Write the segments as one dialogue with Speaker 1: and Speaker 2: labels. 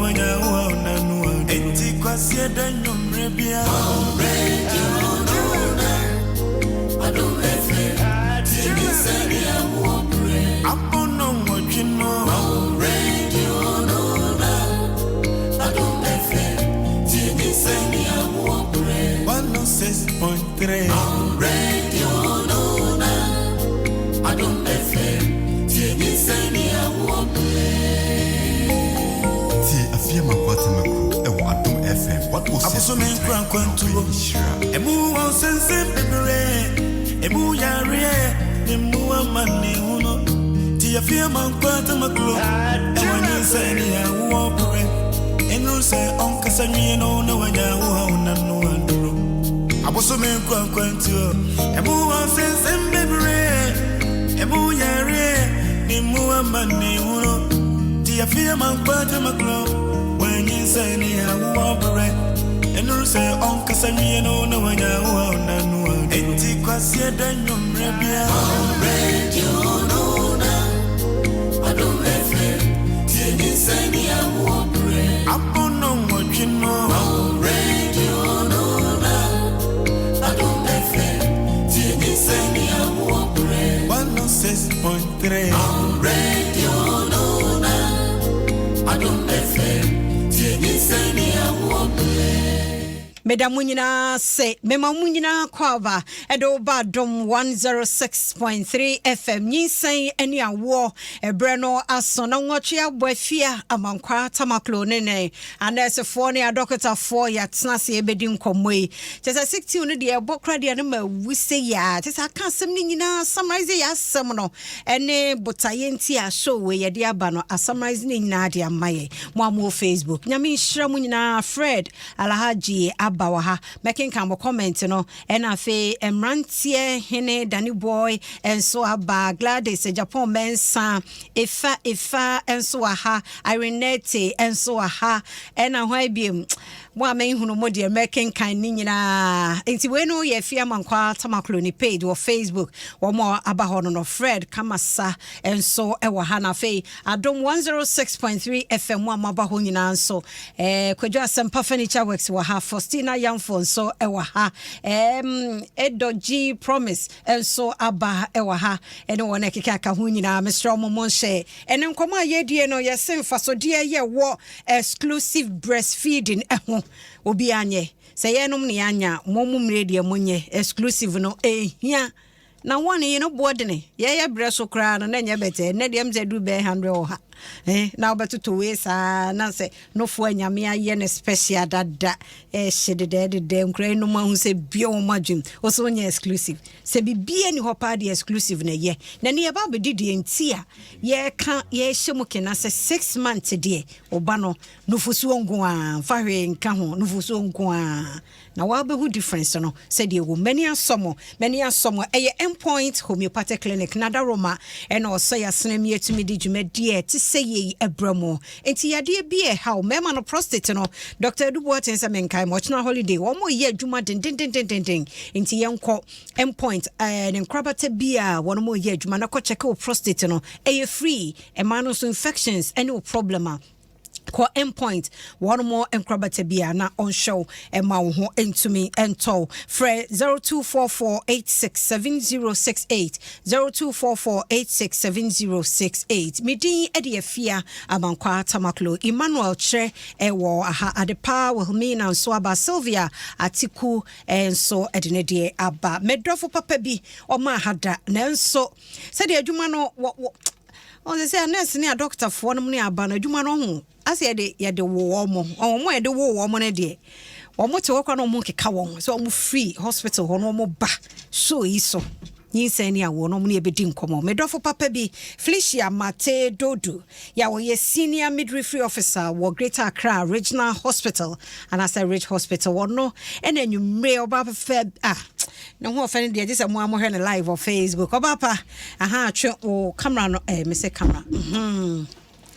Speaker 1: wanya wo haw no ano aduro. Enti Kwasiada nnwummerɛ biara. Radio no na Adom FM tie nyinsɛn ne awoɔ berɛ. Abɔ nnɔnwɔtwe no. Radio no na Adom FM tie nyinsɛn ne awoɔ berɛ. 106.3. Radio no na Adom FM tie nyinsɛn ne awoɔ berɛ.
Speaker 2: Tie Afie Amankwa Tamakru ɛwɔ Adom FM 106.3.
Speaker 1: Abosome nkura nkwantuo.
Speaker 2: Nhyira.
Speaker 1: Emu wɔ nsɛnsɛm bebree, emu yareɛ, emu amanehunu. Ti Afie Amankwa Tamaklo ɛwɔ nyinsɛn ne awoɔ berɛ. Ɛnu sɛ ɔnkasa nwie no na wanya wo haw n'ano aduro. Abosome nkura nkwantuo, emu wɔ nsɛnsɛm bebree, emu yareɛ, emu amanehunu. Ti Afie Amankwa Tamaklo wɔ nyinsɛn ne awoɔ berɛ. Ɛnu sɛ ɔnkasa nwie no na wanya wo haw n'ano aduro. Enti Kwasiada nnwummerɛ biara. Radio no na Adom FM tie nyinsɛn ne awoɔ berɛ. Abɔ nnɔnwɔtwe no. Radio no na Adom FM tie nyinsɛn ne awoɔ berɛ. 106.3. Radio no na Adom FM tie nyinsɛn ne awoɔ berɛ.
Speaker 3: Meda mo nyinaa sɛ mema mo nyinaa kɔ aba ɛde woba Adom 106.3 FM, nyinsɛn ne awoɔ ɛberɛ no aso na nwɔtwe abɔ. Afia Amankwa Tamaklo ne ne anɛɛsefoɔ ne adɔkotafoɔ yɛatena ase yɛbɛdi nkɔmmɔ yi. Kyɛ sɛ 16 no deɛ, ɛbɔ kora deɛ no ma awu sɛ yɛa kyɛ sɛ aka asɛm no nyinaa, summarise yɛ asɛm no ɛne botaeɛ nti a show wei yɛde aba no, asummarise no nyinaa de ama yɛ. Mo a mowɔ Facebook, Nyame nhyira mo nyinaa. Fred Alhaji aba wɔ ha, mɛkenka mo comment no. Ɛna afei mmeranteɛ hene Danny Boy nso aba, Gladys Japan Mɛnsa Efa Efa nso wɔ ha, Irenete nso wɔ ha. Ɛna hwan biem? Mo a menhunu mo deɛ, mɛkenkan ne nyinaa. Nti wei no yɛ Afie Amankwa Tamaklo ne page wɔ Facebook. Wɔn a aba hɔ no, Fred Kamasa nso wɔ ha. Na afei Adom 106.3 FM, mo a moaba hɔ nyinaa nso, Kwadwo Asɛmpa Furniture Works wɔ ha, Faustina Yamfo nso wɔ ha, Edɔgye Promise nso aba wɔ ha, ɛne wɔn ɛkeka aka ho nyinaa. Mesrɛ mo, mo nhyɛ ɛne nkɔmmɔ a yɛdie no, yɛse mfasodeɛ yɛ wɔ exclusive breastfeeding ɛho. Obiara nyɛ sɛ yɛnom ne yɛanya mo mu mmerɛ deɛ, monyɛ exclusive no, ɛhia na wɔn yi no boɔ dene. Yɛyɛ berɛ so koraa no na ɛnyɛ bɛtɛ. Ɛnɛ deɛ m sɛ du bɛɛ 100 wɔ ha na wobɛtoto wei saa na sɛ nofoɔ Anyame ayɛ no special dada, ɛhye dedɛɛdedɛ nkora nom ahu sɛ bia wɔn adwem wo so wonyɛ exclusive sɛ biribia ni hɔ paa deɛ, exclusive na ɛyɛ. Na ne yɛba abɛdi deɛ nti a yɛka yɛhyɛ mu kena sɛ 6 months deɛ, ɔba no nufosuo nko a, mfa hwee nka ho, nufosuo nko a, na wabɛhu difference no sɛdeɛ wɔ m'ani asɔ mo, m'ani asɔ mo. Ɛyɛ Endpoint Homeopathic Clinic nadaroma ɛna ɔsɔ yɛ asene mi atumi de dwumadie te sɛ yei ɛbrɛ mu. Nti yadeɛ bi ɛhaw mmarima no, prostate no, Dr Adu Boaten sɛ menkae ma ɔkyena holiday, wɔn yɛ adwuma dendendendenden. Nti yɛnkɔ Endpoint ne nkorabata bi a wɔn mo yɛ adwuma na kɔ check wo prostate no, ɛyɛ free. Ɛmaa no nso infections ɛne wo problem a, kɔ Endpoint, wɔn mo nkorabata bi a na ɔnhyɛw ɛma wo ho ntumi ntɔw. Frɛ 0244867068, 0244867068. Medin ɛde Afia Amankwa Tamaklo. Emmanuel kyerɛ ɛwɔ aha, Adepa Wilhelmina nso aba, Sylvia Atiku nso ɛde ne deɛ aba. Medɔfo papa bi ɔma aha da, nanso sɛdeɛ adwuma no wɔ wɔ ɔsɛ sɛ nurse ne adɔktafoɔ no ne aba no adwuma no ho asɛ yɛde wo wɔn mo, wɔn mo a yɛde wo wɔn no deɛ, wɔn te hɔ koraa na wɔn keka wɔn sɛ wɔn free hospital hɔ na wɔn ba show yi so, nyinsɛn ne awoɔ no, wɔn ne yɛbɛdi nkɔmmɔ. Medɔfo papa bi Felicia Mate Dodo yɛ a wɔyɛ senior midwifery officer wɔ Greater Accra Regional Hospital anaasɛ Ridge Hospital, wɔno ɛna anwummerɛ ɔbaa fɛfɛ a ne ho ɔfɛ no deɛ, gye sɛ mo a mohwɛ no live wɔ Facebook. Ɔbaa pa aha, atwe wo camera no, mesɛ camera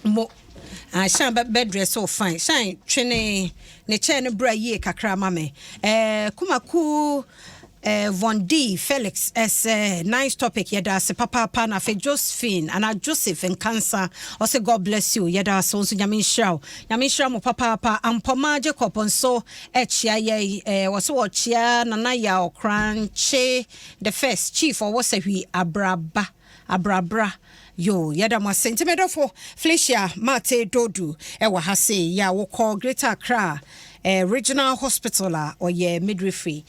Speaker 3: mo Shan bɛdrɛ so fine. Shan, twe ne kyɛn no bra yie kakra ma me. Kumaku. Von D Felix ɛsɛ nice topic, yɛda ase papaapa. Na afei Josephine anaa Joseph Nkansa ɔsɛ God bless you, yɛda ase nso, Nyame nhyira wo, Nyame nhyira mo papaapa. Ampɔma Jacob nso ɛkyia yɛ, wɔsɛ wɔkyia Nana Yaw Krankye the first chief ɔwɔ Sahwi Abraba Abrabra. Yo, yɛda mo ase. Nti medɔfo Felicia Mate Dodu ɛwɔ ha se yɛ a wokɔ Greater Accra Regional Hospital a ɔyɛ midwifery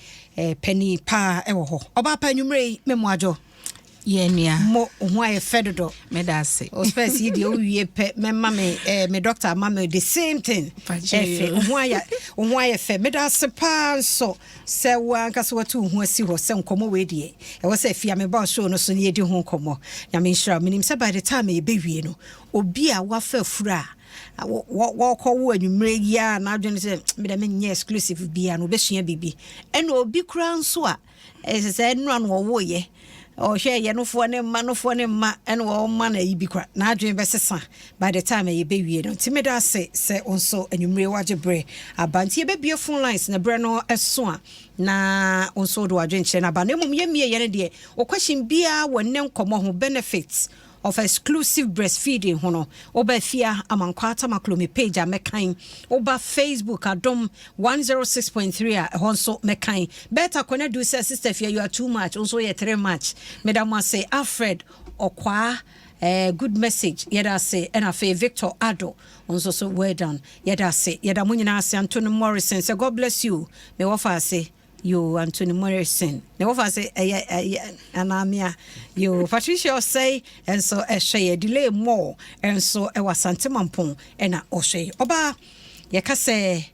Speaker 3: pani paa ɛwɔ hɔ. Ɔbaa pa, anwummerɛ yi me mmoadwo.
Speaker 4: Yɛ nua.
Speaker 3: Mo ho ayɛ fɛ dodo.
Speaker 4: Meda ase.
Speaker 3: O spɛs yi deɛ, wowie pɛ mɛma me me doctor ama me the same thing. Ɛfɛ, wo ho ayɛ fɛ. Meda ase paa nso sɛ wo ankasa watu wo ho asi hɔ sɛ nkɔmmɔ wei deɛ, ɛwɔ sɛ afia meba show no so ne yɛdi ho nkɔmmɔ. Nyame nhyira wo. Menim sɛ by the time yɛbɛwie no, obi a wafa afuru a wɔkɔ wo anwummerɛ yi a n'adwene sɛ meda menyɛ exclusive bia no, wobɛsua biribi. Ɛna obi koraa nso a ɛsɛ sɛ nnora no wɔwoyɛ, ɔhwɛ yɛ nofoɔ ne mma nofoɔ ne mma ɛna wɔma no ayi bi kora, n'adwene bɛsesa by the time ɛyɛ bɛwie no. Nti meda ase sɛ wo nso anwummerɛ wagye berɛ aba. Nti yɛbɛbie phone lines na berɛ no ɛso a na wo nso wode w'adwenkyerɛ no aba. Na mmom yɛmmie yɛ no deɛ, wo question biara wɔ nnɛ nkɔmmɔ ho, benefits of exclusive breastfeeding ho no, woba Fia Amankwa Tamaklo me page a mɛkan, woba Facebook Adom 106.3 a, ɛhɔ nso mɛkan. Bɛta Kɔnɛ du sɛ sister Fia, you are too much, wo nso yɛ three much. Meda mo ase. Alfred Ɔkwaa, good message, yɛda ase. Ɛna afei Victor Ado nso so, well done, yɛda ase. Yɛda mo nyinaa ase. Anthony Morrison sɛ God bless you. Mewɔ fa ase yo, Anthony Morrison ne wɔfa sɛ ɛyɛ anamia yo. Patricia Ɔsɛe nso ɛhwɛ yɛ, Delay More nso ɛwɔ Asantemampɔn ɛna ɔhwɛ yɛ. Ɔbaa, yɛka sɛ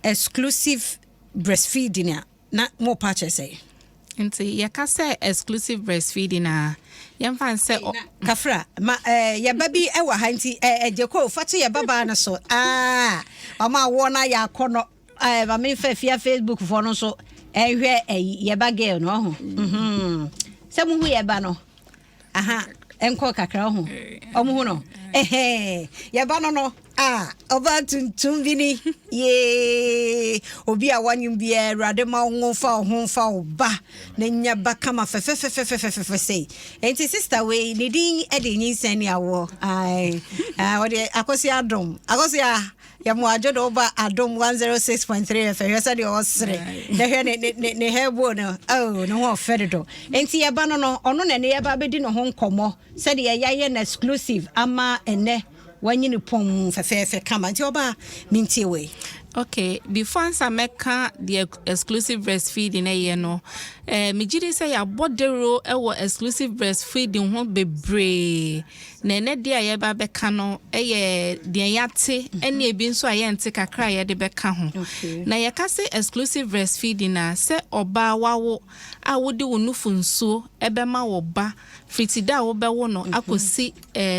Speaker 3: exclusive breastfeeding a, na mo pa kyerɛ sɛ?
Speaker 4: Nti yɛka sɛ exclusive breastfeeding a, yɛmfa n sɛ
Speaker 3: Kafra ma yɛba bi ɛwɔ ha nti ɛgye fa to yɛba baa no so. Aa, ɔma awoɔ no ayɛ akɔnɔ. Ma memfa fia Facebook foɔ no nso ɛhwɛ ɛyi yɛba girl no ɔho sɛ muhu yɛba no aha, ɛnkɔ kakra ɔho, ɔmo hu no ɛhɛn yɛba no a ɔba tuntum bi ni. Yee, obi a wanyim biara, Awurade ma wo fa wo ho mfa wo ba na nya ba kama fɛfɛfɛfɛfɛfɛ sei. Enti sister wei ne din de Nyinsɛn ne Awoɔ. Ai, ɔde Akɔsi Adom. Akɔsi a yɛmo adwo de woba Adom 106.3 FM. Hwɛ sɛdeɛ ɔsere na hwɛ ne hairbow no. Oh, ne ho ɔfɛ dodo. Enti yɛba no, ɔno na ne yɛba bɛdi ne ho nkɔmmɔ sɛdeɛ yɛayɛ no exclusive ama ɛnɛ wanyini pɔm fɛfɛɛfɛ kama. Nti ɔbaa, mentie wei.
Speaker 4: Okay, before ansa mɛka deɛ exclusive breastfeeding ɛyɛ no, megye di sɛ yɛabɔ dero ɛwɔ exclusive breastfeeding ho bebree, na ɛnɛ deɛ a yɛba bɛka no ɛyɛ deɛ yɛate ɛne ebi nso a yɛnte kakra a yɛde bɛka ho. Na yɛka sɛ exclusive breastfeeding a, sɛ ɔbaa wawo a, wode wo nufu nsuo ɛbɛma wo ba fiti da a wobɛwo no akɔsi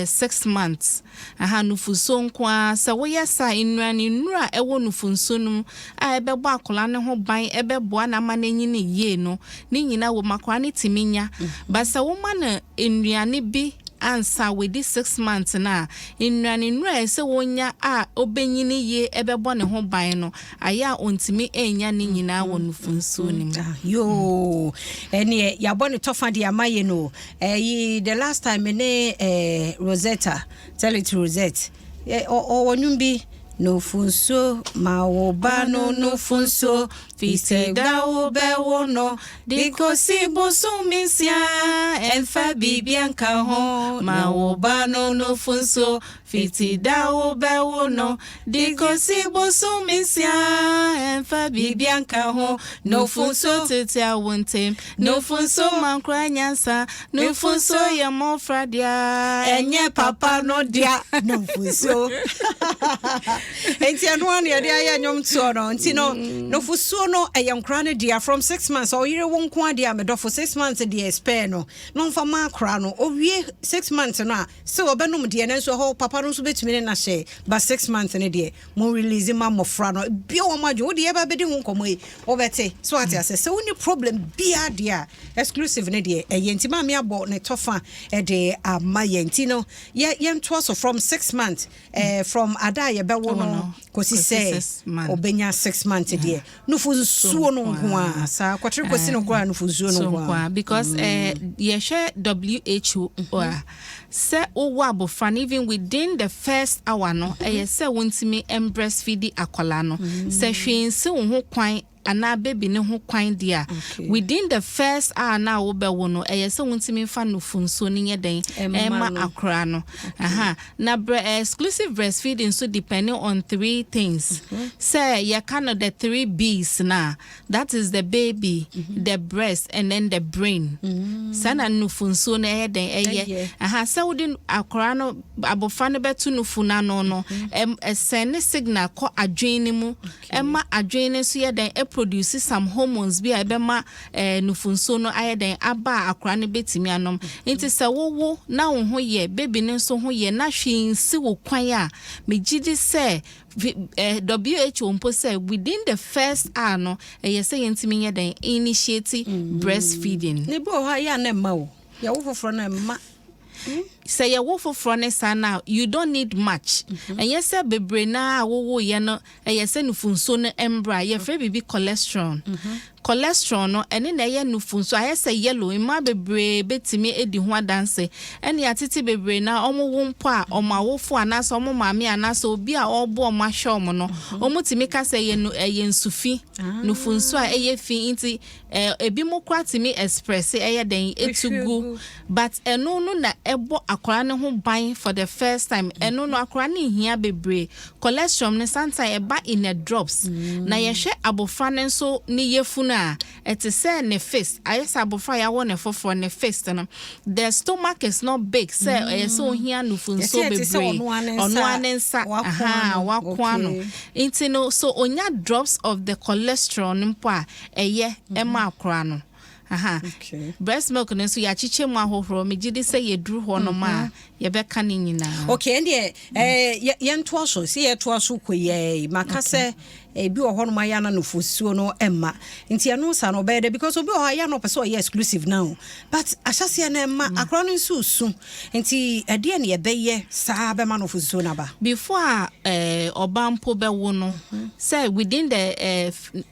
Speaker 4: 6 months. Aha, nufusuo nko ara. Sɛ woyɛ saa, nnuane nnuro a ɛwɔ nufunsuo no mu a ɛbɛbɔ akwadaa no ho ban, ɛbɛboa no ama no anyini yie no, ne nyinaa wɔ mu, akwadaa no tumi nya. Ba sɛ woma no nnuane bi ansa wɔdi 6 months no a, nnuane nnuro a ɛsɛ wɔnya a ɔbɛnyini yie, ɛbɛbɔ ne ho ban no, ayɛ a ɔntumi ɛnya ne nyinaa wɔ nufunsuo no mu.
Speaker 3: Ah, yoo, ɛneɛ yɛabɔ ne tɔfa de ama yɛ no. Ɛyi the last time me ne Rosetta, tell it to Rosette, ɔwɔ nnwom bi, nufunsuo ma wo ba no, nufunsuo
Speaker 4: fiti da wo bɛwo no de kosi bosome 6, ɛmfa biribia nka ho. Ma wo ba no nufunsuo fiti da wo bɛwo no de kosi bosome 6, ɛmfa biribia nka ho. Nufunsuo tete awo ntem, nufunsuo ma nkora nyansa, nufunsuo yɛ mmɔfra dea,
Speaker 3: ɛnyɛ papa no dea nufusuo. Nti ɛno a ne yɛde ayɛ nnwom toɔ no. Nti no, nufusuo no ɛyɛ nkora no dea from 6 months. Ɔyere wo nko adeɛ a, medɔfo, 6 months deɛ spare no na ɔmfa ma akora no. Ɔwie 6 months no a, sɛ ɔbɛnom deɛ no nso ɛhɔ, papa no nso bɛtumi ne nahyɛ ba 6 months no deɛ, mo release ma mmɔfra no bia wɔn adwene. Wode yɛba bɛdi ho nkɔmmɔ yi, wobɛte so ate ase sɛ wonni problem bia deɛ a, exclusive no deɛ ɛyɛ. Nti maame abɔ ne tɔfa ɛde ama yɛn. Nti no yɛntoa so from 6 months, from ada a yɛbɛwo no. Kɔsi sɛ ɔbɛnya 6 months deɛ, nufu nsuo no nko a saa kɔtere kɔsi no koraa, nufu nsuo no nko
Speaker 4: a. Because yɛhwɛ WHO a, sɛ wowɔ abɔfra no, even within the first hour no, ɛyɛ sɛ wontumi breastfeed akwadaa no. Sɛ hwee nsi wo ho kwan anaa baby ne ho kwan deɛ a, within the first hour na wobɛwo no, ɛyɛ sɛ wontumi mfa nufu nsuo no nyɛ dɛn ɛma akora no. Aha na exclusive breastfeeding nso depending on three things. Sɛ yɛka no the three B's na, that is the baby, the breast and then the brain. Saa na nufu nsuo no ɛyɛ dɛn ɛyɛ. Aha, sɛ wode akora no, abɔfra no bɛto nufu n'ano no, ɛsɛn ne signal kɔ adwene no mu, ɛma adwene no nso yɛ dɛn, produce some hormones bi a ɛbɛma nufunsuo no ayɛ dɛn aba a akora no bɛtumi anom. Nti sɛ wowo na wo ho yɛ, baby no nso ho yɛ, na hwee nsi wo kwan a, megye di sɛ WHO mpo sɛ within the first hour no, ɛyɛ sɛ yɛntumi nyɛ dɛn initiate breastfeeding.
Speaker 3: Ne bi wɔ hɔ a, yɛ a na ɛma wo yɛwo foforɔ no ɛma.
Speaker 4: Sɛ yɛwo foforɔ ne saa na you don't need much. Ɛnyɛ sɛ bebree naa a wowoyɛ no, ɛyɛ sɛ nufunsuo no mbra. Yɛfrɛ biribi colostrum. Colostrum no, ɛne na ɛyɛ nufunsuo ayɛ sɛ yellow. Mmaa bebree bɛtumi edi ho adanse. Ɛne atete bebree na ɔmo wo mpo a, ɔmo awofo anaasɛ ɔmo maame anaasɛ obi a ɔrebɔ ɔmo ahwɛ ɔmo no, ɔmo tumi ka sɛ ɛyɛ nu, ɛyɛ nsufi, nufunsuo a ɛyɛ fi. Nti ebi mo kora tumi express ɛyɛ dɛn etu gu, but ɛno no na ɛbɔ akwaraa ne ho ban for the first time. Ɛno no, akwaraa ne nhia bebree. Colostrum no sometimes ɛba in a drops. Na yɛhwɛ abɔfra no nso ne yafunu a, ɛte sɛ ne fist. Ayɛ sɛ abɔfra a yɛawɔ ne foforɔ ne fist no, the stomach is not big sɛ ɛyɛ sɛ ohia nufunsuo bebree. Ɔno ara ne nsa wakoa no. Nti no, so onya drops of the colostrum no mpo a, ɛyɛ ɛma akwaraa no. Aha. Breast milk no nso, yɛakyekyɛ mu ahohoro. Megye di sɛ yɛduru hɔ nom a, yɛbɛka ne nyinaa.
Speaker 3: Okay, ɛndeɛ yɛntoa so sɛ yɛtoa so kɔ yɛi maka sɛ ebi wɔ hɔnom ayɛ ana nufosuo no ɛmma. Nti ɛno sa no ɔbɛyɛ dɛ, because obi wɔ hɔ ayɛ ana ɔpɛ sɛ ɔyɛ exclusive now, but ahyɛseɛ no ɛmma, akora no nso su. Nti ɛdeɛ ne yɛbɛyɛ saa bɛma nufosuo no aba?
Speaker 4: Before a ɔba mpo bɛwo no, sɛ within the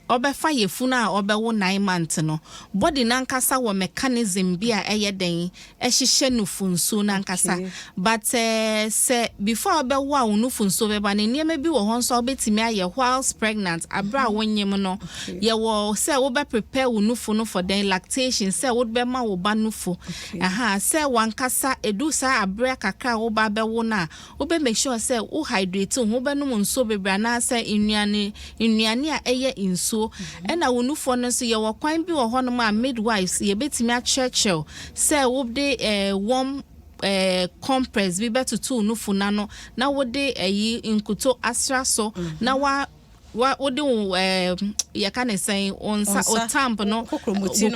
Speaker 4: ɔbɛfa yɛfunu a ɔbɛwo 9 months no, body nankasa wɔ mechanism bi a ɛyɛ den ɛhyehyɛ nufunsuo nankasa. But sɛ before a ɔbɛwo a wo nufunsuo bɛba no, nneɛma bi wɔ hɔ nso a wobɛtumi ayɛ whilst pregnant, abere a wonyim no. Yɛwɔ sɛ wobɛ prepare wo nufu no for the lactation, sɛ wobɛma wo ba nufu. Aha, sɛ wankasa edu saa abere kakra a woba bɛwo no a, wobɛ make sure sɛ wo hydrate wo ho, wobɛnom nsuo bebree anaasɛ nnuane a ɛyɛ nsuo. Ɛna wo nufoɔ no nso, yɛwɔ kwan bi wɔ hɔnom a midwives yɛbɛtumi akyerɛkyerɛw sɛ wode warm compress bi bɛtoto wo nufu n'ano, na wode ɛyi nkuto asra so, na wa wode wo yɛka ne sɛn, wo nsa, wo thumb no,
Speaker 3: wo
Speaker 4: kokromoti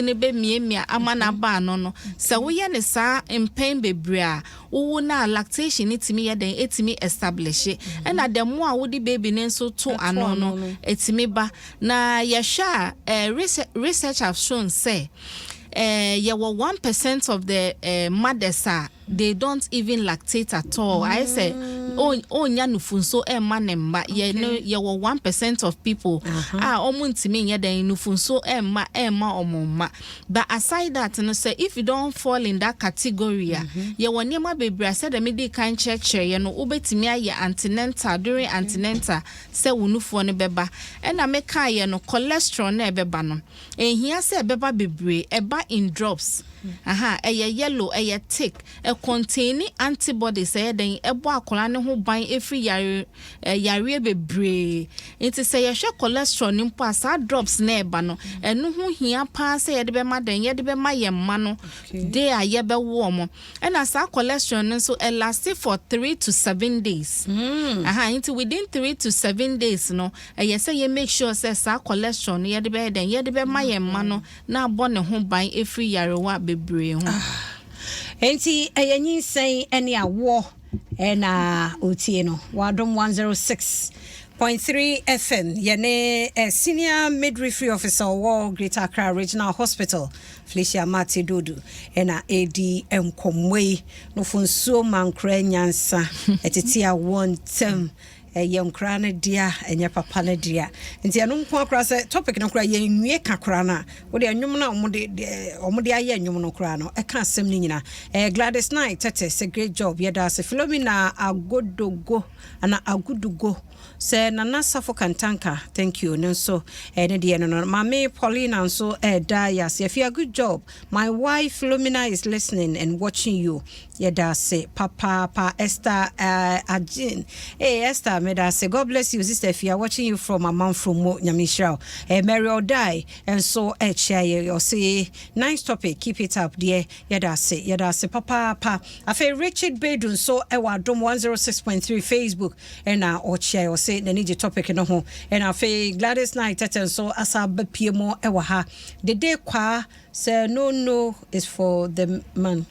Speaker 4: no bɛmiamia ama n'aba ano no. Sɛ woyɛ ne saa mpɛn bebree a, wowo na lactation ne tumi yɛ den, etumi establish. Ɛna the more a wode baby ne nso to ano no, etumi ba. Na yɛhwɛ a, research have shown sɛ yɛwɔ 1% of the mothers a they don't even lactate at all. Ayɛ sɛ ɔnya nufunso ɛmma ne mma. Yɛ no, yɛwɔ 1% of people a ɔmo ntumi nyɛ dɛn nufunso ɛmma ɔmo mma. But aside that no, sɛ if you don't fall in that category a, yɛwɔ nneɛma bebree a sɛdeɛ mede kan kyerɛkyerɛ yɛ no, wobɛtumi ayɛ antenatal, during antenatal, sɛ wo nufoɔ no bɛba. Ɛna meka yɛ no, colostrum na ɛbɛba no, ehia sɛ ɛbɛba bebree, ɛba in drops. Aha, ɛyɛ yellow, ɛyɛ thick, ɛcontain antibodies, ɛyɛ den ɛbɔ akwadaa ne ho ban efiri yare yareɛ bebree. Nti sɛ yɛhwɛ colostrum no mpo a, saa drops na ɛba no, ɛno ho hia paa sɛ yɛde bɛma den, yɛde bɛma yɛn mma no day a yɛbɛwo wɔn. Ɛna saa colostrum no nso ɛlast for 3 to 7 days. Aha, nti within 3 to 7 days no, ɛyɛ sɛ yɛ make sure sɛ saa colostrum no yɛde bɛyɛ den, yɛde bɛma yɛn mma no na abɔ ne ho ban efiri yarewa bebree ho.
Speaker 3: Nti ɛyɛ nyinsɛn ne awoɔ ɛna otie no, Wadom 106.3 FM. Yɛne senior midwifery officer ɔwɔ Greater Accra Regional Hospital, Felicia Mate Dodo, ɛna ɛdi nkɔmmɔ yi. Nofo nsuo mankora nyansa ɛtete awoɔ ntɛm. Ɛyɛ nkoraa no dea, ɛnyɛ papa no dea. Nti ɛno nko ara koraa sɛ topic no koraa yɛnwie ka koraa no a, wode nnwom no a wɔde ayɛ nnwom no koraa no, ɛka asɛm no nyinaa. Gladys Knight Tete sɛ great job, yɛda ase. Philomena Agodogo ana Agudugo sɛ Nana Safo Kantanka, thank you. No nso ne deɛ no. Maame Paulina nso ɛda yɛ ase. Afia, good job. My wife Philomena is listening and watching you. Yɛda ase papaapa. Esther Ajin. Hey Esther, meda ase. God bless you, Sister Afia. Watching you from Amanfromo. Nyame nhyira wo. Mary Odai nso ɛkyia yɛ. Ɔse nice topic. Keep it up, dear. Yɛda ase. Yɛda ase papaapa. Afei Richard Bedu nso ɛwɔ Adom 106.3 Facebook ɛna ɔkyia yɛ. Ɔse n'ani gye topic no ho. Ɛna afei Gladys Knight Tete nso asa abɛpie mu ɛwɔ ha. Dede Kwa sɛ no is for the man.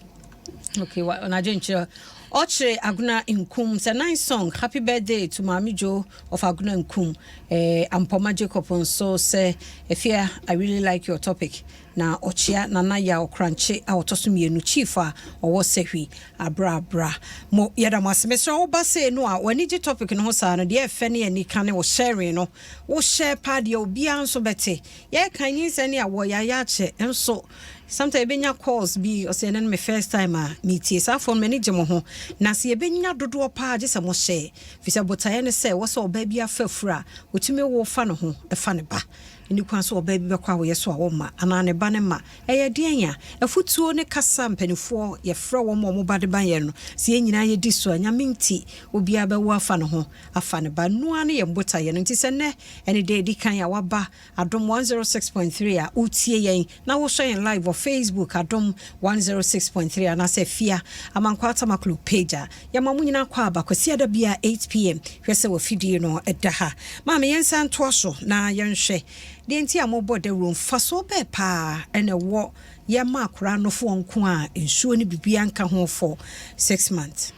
Speaker 3: Okay, wa ɔnadwe nkyerɛ ɔkyerɛ Agona Nkum sɛ nice song, happy birthday to Maame Joe of Agona Nkum. Ampɔma Jacob nso sɛ Efia, I really like your topic, na ɔkyea Nana Yaw Ɔkrankye a ɔtɔ so mmienu, chief a ɔwɔ Sɛhwi abrabra mo. Yɛda mo ase. Mesrɛ woba sei no a w'ani gye topic no ho saa no deɛ, ɛfɛ ne ani ka ne wo sharing no, wohyɛ paa deɛ, obiara nso bɛte. Yɛka nyinsɛ ne a wɔ yɛayɛ akyɛ nso, sometimes yɛbɛnya calls bi, ɔsɛ ɛno no me first time a metie saa afɔ no, m'ani gye mo ho. Na sɛ yɛbɛnya dodoɔ paa gye sɛ mohyɛ, firi sɛ botaeɛ ne sɛ wɔ sɛ ɔbaa bi afa afuru a ɔtumi wo fa ne ho ɛfa ne ba ɛni kwan so. Ɔbaa bi bɛkɔ a wɔyɛ so a wɔma anaa ne ba ne ma ɛyɛ deɛn a afutuo ne kasa mpanimfoɔ yɛfrɛ wɔn a wɔn ba de ba yɛn no sɛ yɛn nyinaa yɛdi so a, Nyame nti obiara bɛwo afa ne ho afa ne ba noa ne yɛn botaeɛ no. Nti sɛ nnɛ ɛne deɛ ɛdi kan a waba Adom 106.3 a wotie yɛn na wosɔ yɛn live wɔ Facebook Adom 106.3 anaasɛ Fia Amankwa Tamaklo page a, yɛma mo nyinaa kɔ aba. Kwasiada bia 8 p.m., hwɛ sɛ wafidie no ɛda ha. Maame, yɛnsa ntoa so na yɛnhwɛ deɛ nti a mobɔ dawuro. Mfasoɔ bɛɛ paa ɛna ɛwɔ yɛma akwaraa nofoɔ nko a nsuo no biribia nka ho for 6 months?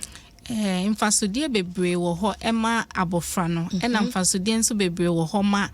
Speaker 4: Mfasodeɛ bebree wɔ hɔ ɛma abɔfra no, ɛna mfasodeɛ nso bebree wɔ hɔ ma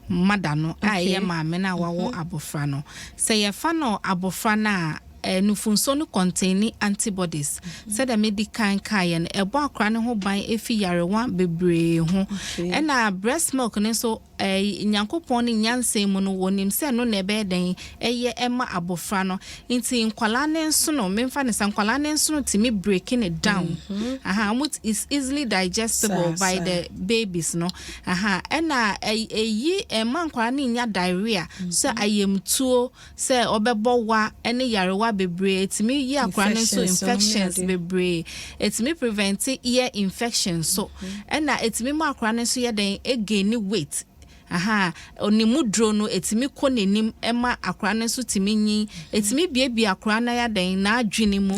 Speaker 4: mada no a ɛyɛ maame no a wawo abɔfra no. Sɛ yɛfa no abɔfra no a, nufunsuo no contain antibodies. Sɛdeɛ medi kan kaeɛ no, ɛbɔ akora no ho ban efi yarewa bebree ho. Ɛna breast milk no nso, Nyankopɔn ne nyansa mu no, wɔnim sɛ no na ɛbɛyɛ den ɛyɛ ɛma abɔfra no. Nti nkwalaa ne nso no, memfa ne sɛ nkwalaa ne nso no tumi breaking it down. Aha, ɔmo is easily digestible by the babies no. Aha, ɛna ɛyi ɛma nkwalaa no nya diarrhea, sɛ ayamtuo, sɛ ɔbɛbɔ wa ɛne yarewa bebree. Ɛtumi yi akwaraa no nso infections bebree. Ɛtumi prevent ear infection so, ɛna ɛtumi ma akwaraa no nso yɛ den ɛgain weight. Aha, ne mu duro no ɛtumi kɔ n'anim, ɛma akwaraa no nso tumi nyin, ɛtumi biebie akwaraa no ayɛ den n'adwene mu.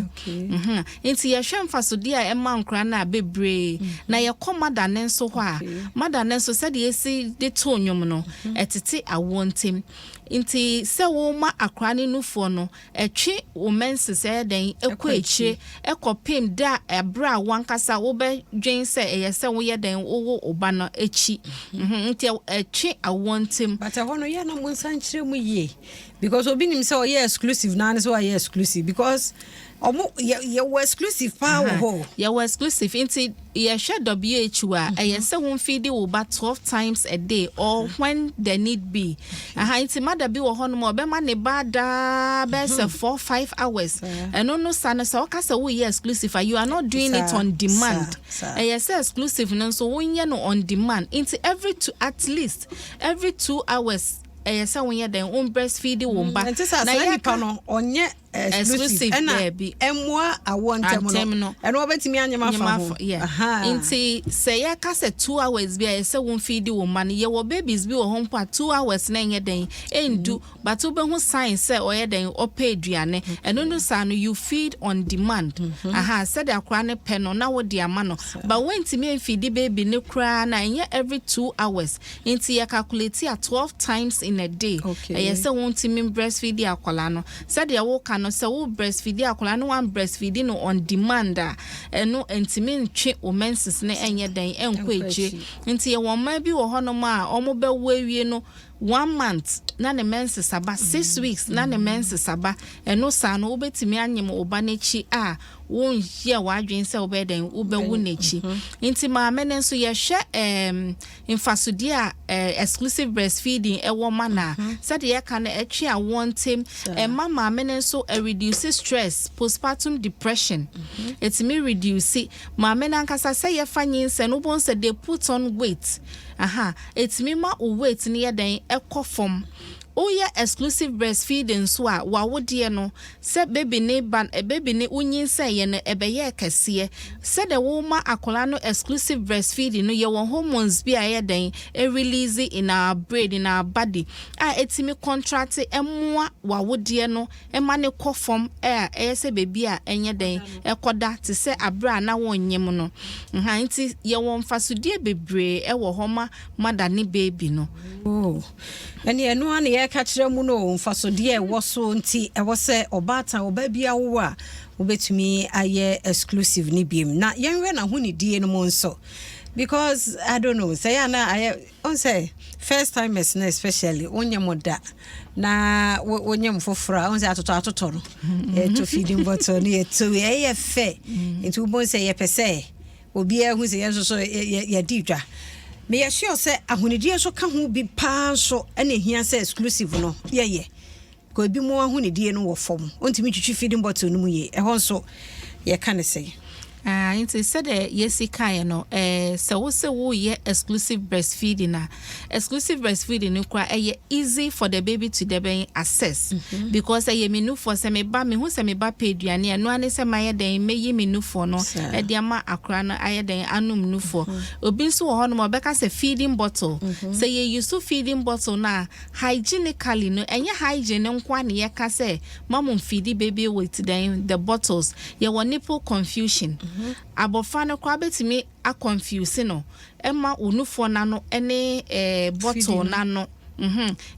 Speaker 4: Nti yɛhwɛ mfasodeɛ a ɛma nkwaraa no a bebree. Na yɛkɔ mada ne nso hɔ a, mada ne nso, sɛdeɛ esi de to nnwom no, ɛtete awoɔ ntɛm. Nti sɛ wɔma akwaraa no nufoɔ no, ɛtwe wo menses ɛyɛ den ɛkɔ akyire, ɛkɔ da ɛberɛ a wankasa wobɛdwen sɛ ɛyɛ sɛ woyɛ den wowo wo ba no akyi. Nti ɛtwe awoɔ ntɛm.
Speaker 3: But ɛhɔ no yɛ na mo nsa nkyerɛ mu yie, because obi nim sɛ ɔyɛ exclusive naa ne sɛ ɔyɛ exclusive, because ɔmo yɛwɔ exclusive paa wɔ hɔ.
Speaker 4: Yɛwɔ exclusive. Nti yɛhwɛ WHO a, ɛyɛ sɛ wɔmfeedi wo ba 12 times a day or when the need be. Aha, nti mada bi wɔ hɔnom a ɔbɛma ne ba daa bɛyɛ sɛ 4, 5 hours. Ɛno no sa no, sɛ ɔka sɛ woyɛ exclusive a, you are not doing it on demand. Ɛyɛ sɛ exclusive no nso wonyɛ no on demand. Nti every two at least every 2 hours ɛyɛ sɛ wonyɛ dɛn wo breastfeed wo ba.
Speaker 3: Nti sɛ saa nipa no ɔnyɛ exclusive, ɛna ɛmmoa awoɔ ntɛm no, ɛno wɔbɛtumi anyem afa ho.
Speaker 4: Nti sɛ yɛka sɛ 2 hours bi a ɛyɛ sɛ wɔmfeedi wo mma no, yɛwɔ babies bi wɔ hɔ mpo a 2 hours na ɛnyɛ dɛn ɛndu, but wobɛhu sign sɛ ɔyɛ dɛn ɔpɛ aduane. Ɛno no saa no, you feed on demand. Aha, sɛdeɛ akwaraa no pɛ no na wode ama no. But wontumi mfeedi baby no koraa na ɛnyɛ every 2 hours. Nti yɛ calculate a, 12 times in a day ɛyɛ sɛ wontumi breastfeed akwaraa no. Sɛdeɛ woka no sɛ wo breastfeed akwaraa no, wan breastfeed no on demand a, ɛno ntumi ntwe wo menses ne ɛnyɛ dɛn ɛnkɔ akyire. Nti yɛwɔ mmaa bi wɔ hɔnom a wɔn bɛwo awie no One month na ne menses aba, 6 weeks na ne menses aba. Ɛno saa no, wobɛtumi anyem wo ba n'akyi a wonyɛ w'adwene sɛ wobɛyɛ dɛn, wobɛwo n'akyi. Nti maame no nso, yɛhwɛ mfasodeɛ a exclusive breastfeeding ɛwɔ ma no a, sɛdeɛ yɛka no, ɛtwe awoɔ ntɛm, ɛma maame no nso ɛreduce stress, postpartum depression ɛtumi reduce. Maame no ankasa, sɛ yɛfa nyinsɛn no, wobɛhu sɛ they put on weight. Aha, ɛtumi ma wo weight no yɛ dɛn, ɛkɔ fam. Woyɛ exclusive breastfeeding nso a, wawodeɛ no sɛ baby ne ba baby ne wonyinsɛn yɛ no, ɛbɛyɛ kɛseɛ. Sɛdeɛ woma akwadaa no exclusive breastfeeding no, yɛwɔ hormones bi a ɛyɛ dɛn, ɛrelease in our brain, in our body, a ɛtumi contract, ɛmoa wawodeɛ no ɛma ne kɔ fam, a ɛyɛ sɛ beebi a ɛnyɛ dɛn, ɛkɔda te sɛ abere a na wɔnyem no nha. Nti yɛwɔ mfasodeɛ bebree ɛwɔ hɔ ma mother ne baby no.
Speaker 3: Oh. Ɛne ɛno a na yɛka kyerɛ mu no, mfasodeɛ ɛwɔ so. Nti ɛwɔ sɛ ɔbaatan, ɔbaa bi awowo a, wobɛtumi ayɛ exclusive ne biem na yɛnhwɛ n'ahonidie no mu nso, because I don't know sɛ yɛ ana ayɛ ɔn sɛ first timers no, especially wonyɛ mo da na wonyɛ mo foforɔ a, ɔn sɛ atotɔ atotɔ no, yɛtɔ feeding bottle no, yɛtɔ ɛyɛ fɛ. Nti wobɛhu sɛ yɛpɛ sɛ obiara hu sɛ yɛn nso so yɛdi dwa. Meyɛ sure sɛ ahonidie nso ka ho bi paa nso, ɛna ehia sɛ exclusive no yɛyɛ kɔ. Ebi mu ahonidie no wɔ fam, ɔntumi twitwi feeding bottle no mu yie. Ɛhɔ nso yɛka ne sɛ
Speaker 4: Ah, nti sɛdeɛ yɛsi kaeɛ no, sɛ wo sɛ woyɛ exclusive breastfeeding a, exclusive breastfeeding no koraa ɛyɛ easy for the baby to dɛbɛn access because ɛyɛ me nufoɔ. Sɛ meba, mehu sɛ meba pɛ aduane a, ɛno ane sɛ mayɛ dɛn, mɛyi me nufoɔ no ɛde ama akora no ayɛ dɛn, anom nufoɔ. Obi nso wɔ hɔnom a ɔbɛka sɛ feeding bottle, sɛ yɛyi so feeding bottle no a, hygienically no, ɛnyɛ hygiene nko a ne yɛka sɛ ma mo mfeed baby with then the bottles. Yɛwɔ nipple confusion. Abɔfra no koraa bɛtumi aconfuse no, ɛma wo nufoɔ n'ano ɛne bottle n'ano.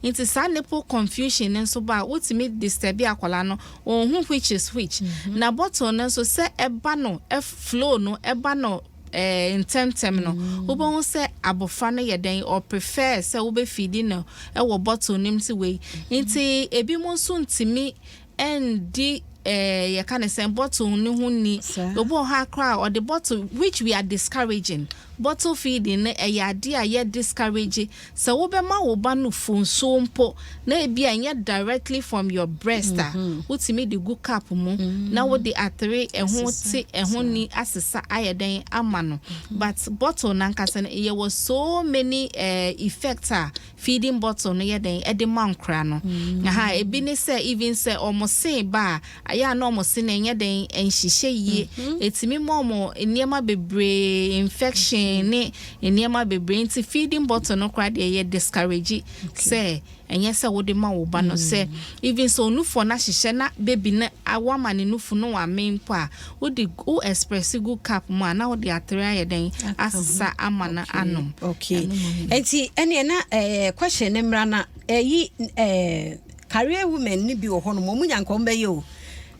Speaker 4: Nti saa nipple confusion no nso ba a, wotumi disturb akwadaa no, ɔnhu which is which. Na bottle no nso, sɛ ɛba no, flow no ɛba no ntɛmtɛm no, wobɛhu sɛ abɔfra no yɛ dɛn, ɔprefer sɛ wobɛfeed no ɛwɔ bottle no mu. Ti wei nti ebi mo nso ntumi ɛndi yɛka ne sɛ bottle no ho ni. Obi wɔ hɔ akora a ɔde bottle, which we are discouraging. Bottle feeding no, ɛyɛ adeɛ a yɛ discourage. Sɛ wobɛma wo ba no fonsuo mpo na ebi a ɛnyɛ directly from your breast a, wotumi de gu cup mu na wode atere ɛho te ɛho ni asesa ayɛ dɛn ama no. But bottle nankasa no, yɛwɔ so many effects a feeding bottle no yɛ dɛn, ɛde ma nkora no. Aha, ebi ne sɛ even sɛ ɔmo sen ba a, ayɛ a na ɔmo se no ɛnyɛ dɛn, ɛnhyehyɛ yie. Etumi ma ɔmo nneɛma bebree, infection ne nneɛma bebree. Nti feeding bottle no koraa deɛ, yɛ discourage sɛ ɛnyɛ sɛ wode ma wo ba no. Sɛ even sɛ onufoɔ no ahyehyɛ na baby no wama ne nufu no wame mpo a, wode wo express gu cup mu a, na wode atere ayɛ dɛn, asesa ama no anom.
Speaker 3: Okay, nti ɛneɛ na question ne mmra na ɛyi career women ne bi wɔ hɔ nom, ɔmo nya nka ɔmo bɛyɛ o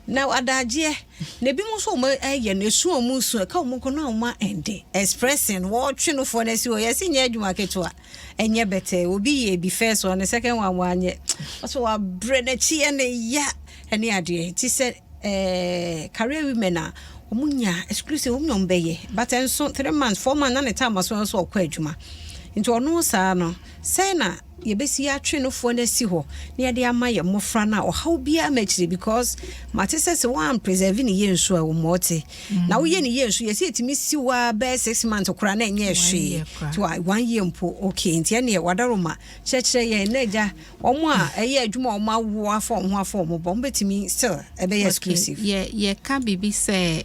Speaker 3: na adagyeɛ na ebi mu nso ɔmo ɛyɛ no esu, ɔmo su ɛka ɔmo nko na ɔmo ɛnde expressing wɔɔtwe no foɔ n'asi hɔ. Yɛsi nyɛ adwuma ketewa, ɛnyɛ bɛtɛ. Obi yɛ bi first one, second one wanyɛ, ɔsɛ wabrɛ n'akyi ɛne ya ɛne adeɛ. Ti sɛ career women a ɔmo nya exclusive, ɔmo nya ɔmo bɛyɛ, but ɛnso 3 months, 4 months na ne time aso nso ɔkɔ adwuma. Nti ɔno saa no, sɛn na yɛbɛsi atwe no foɔ no asi hɔ na yɛde ama yɛ mmɔfra no a ɔhaw biara ma akyire? Because mate sɛ wɔn preserve ne yie nso a, wɔ mɔɔte na woyɛ ne yie nso, yɛsɛ yɛtumi si wa bɛyɛ 6 months koraa na ɛnyɛ hwee nti one year mpo. Okay, nti ɛneɛ wadaroma kyerɛkyerɛ yɛn na agya wɔn a ɛyɛ adwuma a wɔn awo afa wɔn ho afa wɔn bɔ, wɔn bɛtumi still ɛbɛyɛ exclusive.
Speaker 4: Yɛ yɛka biribi sɛ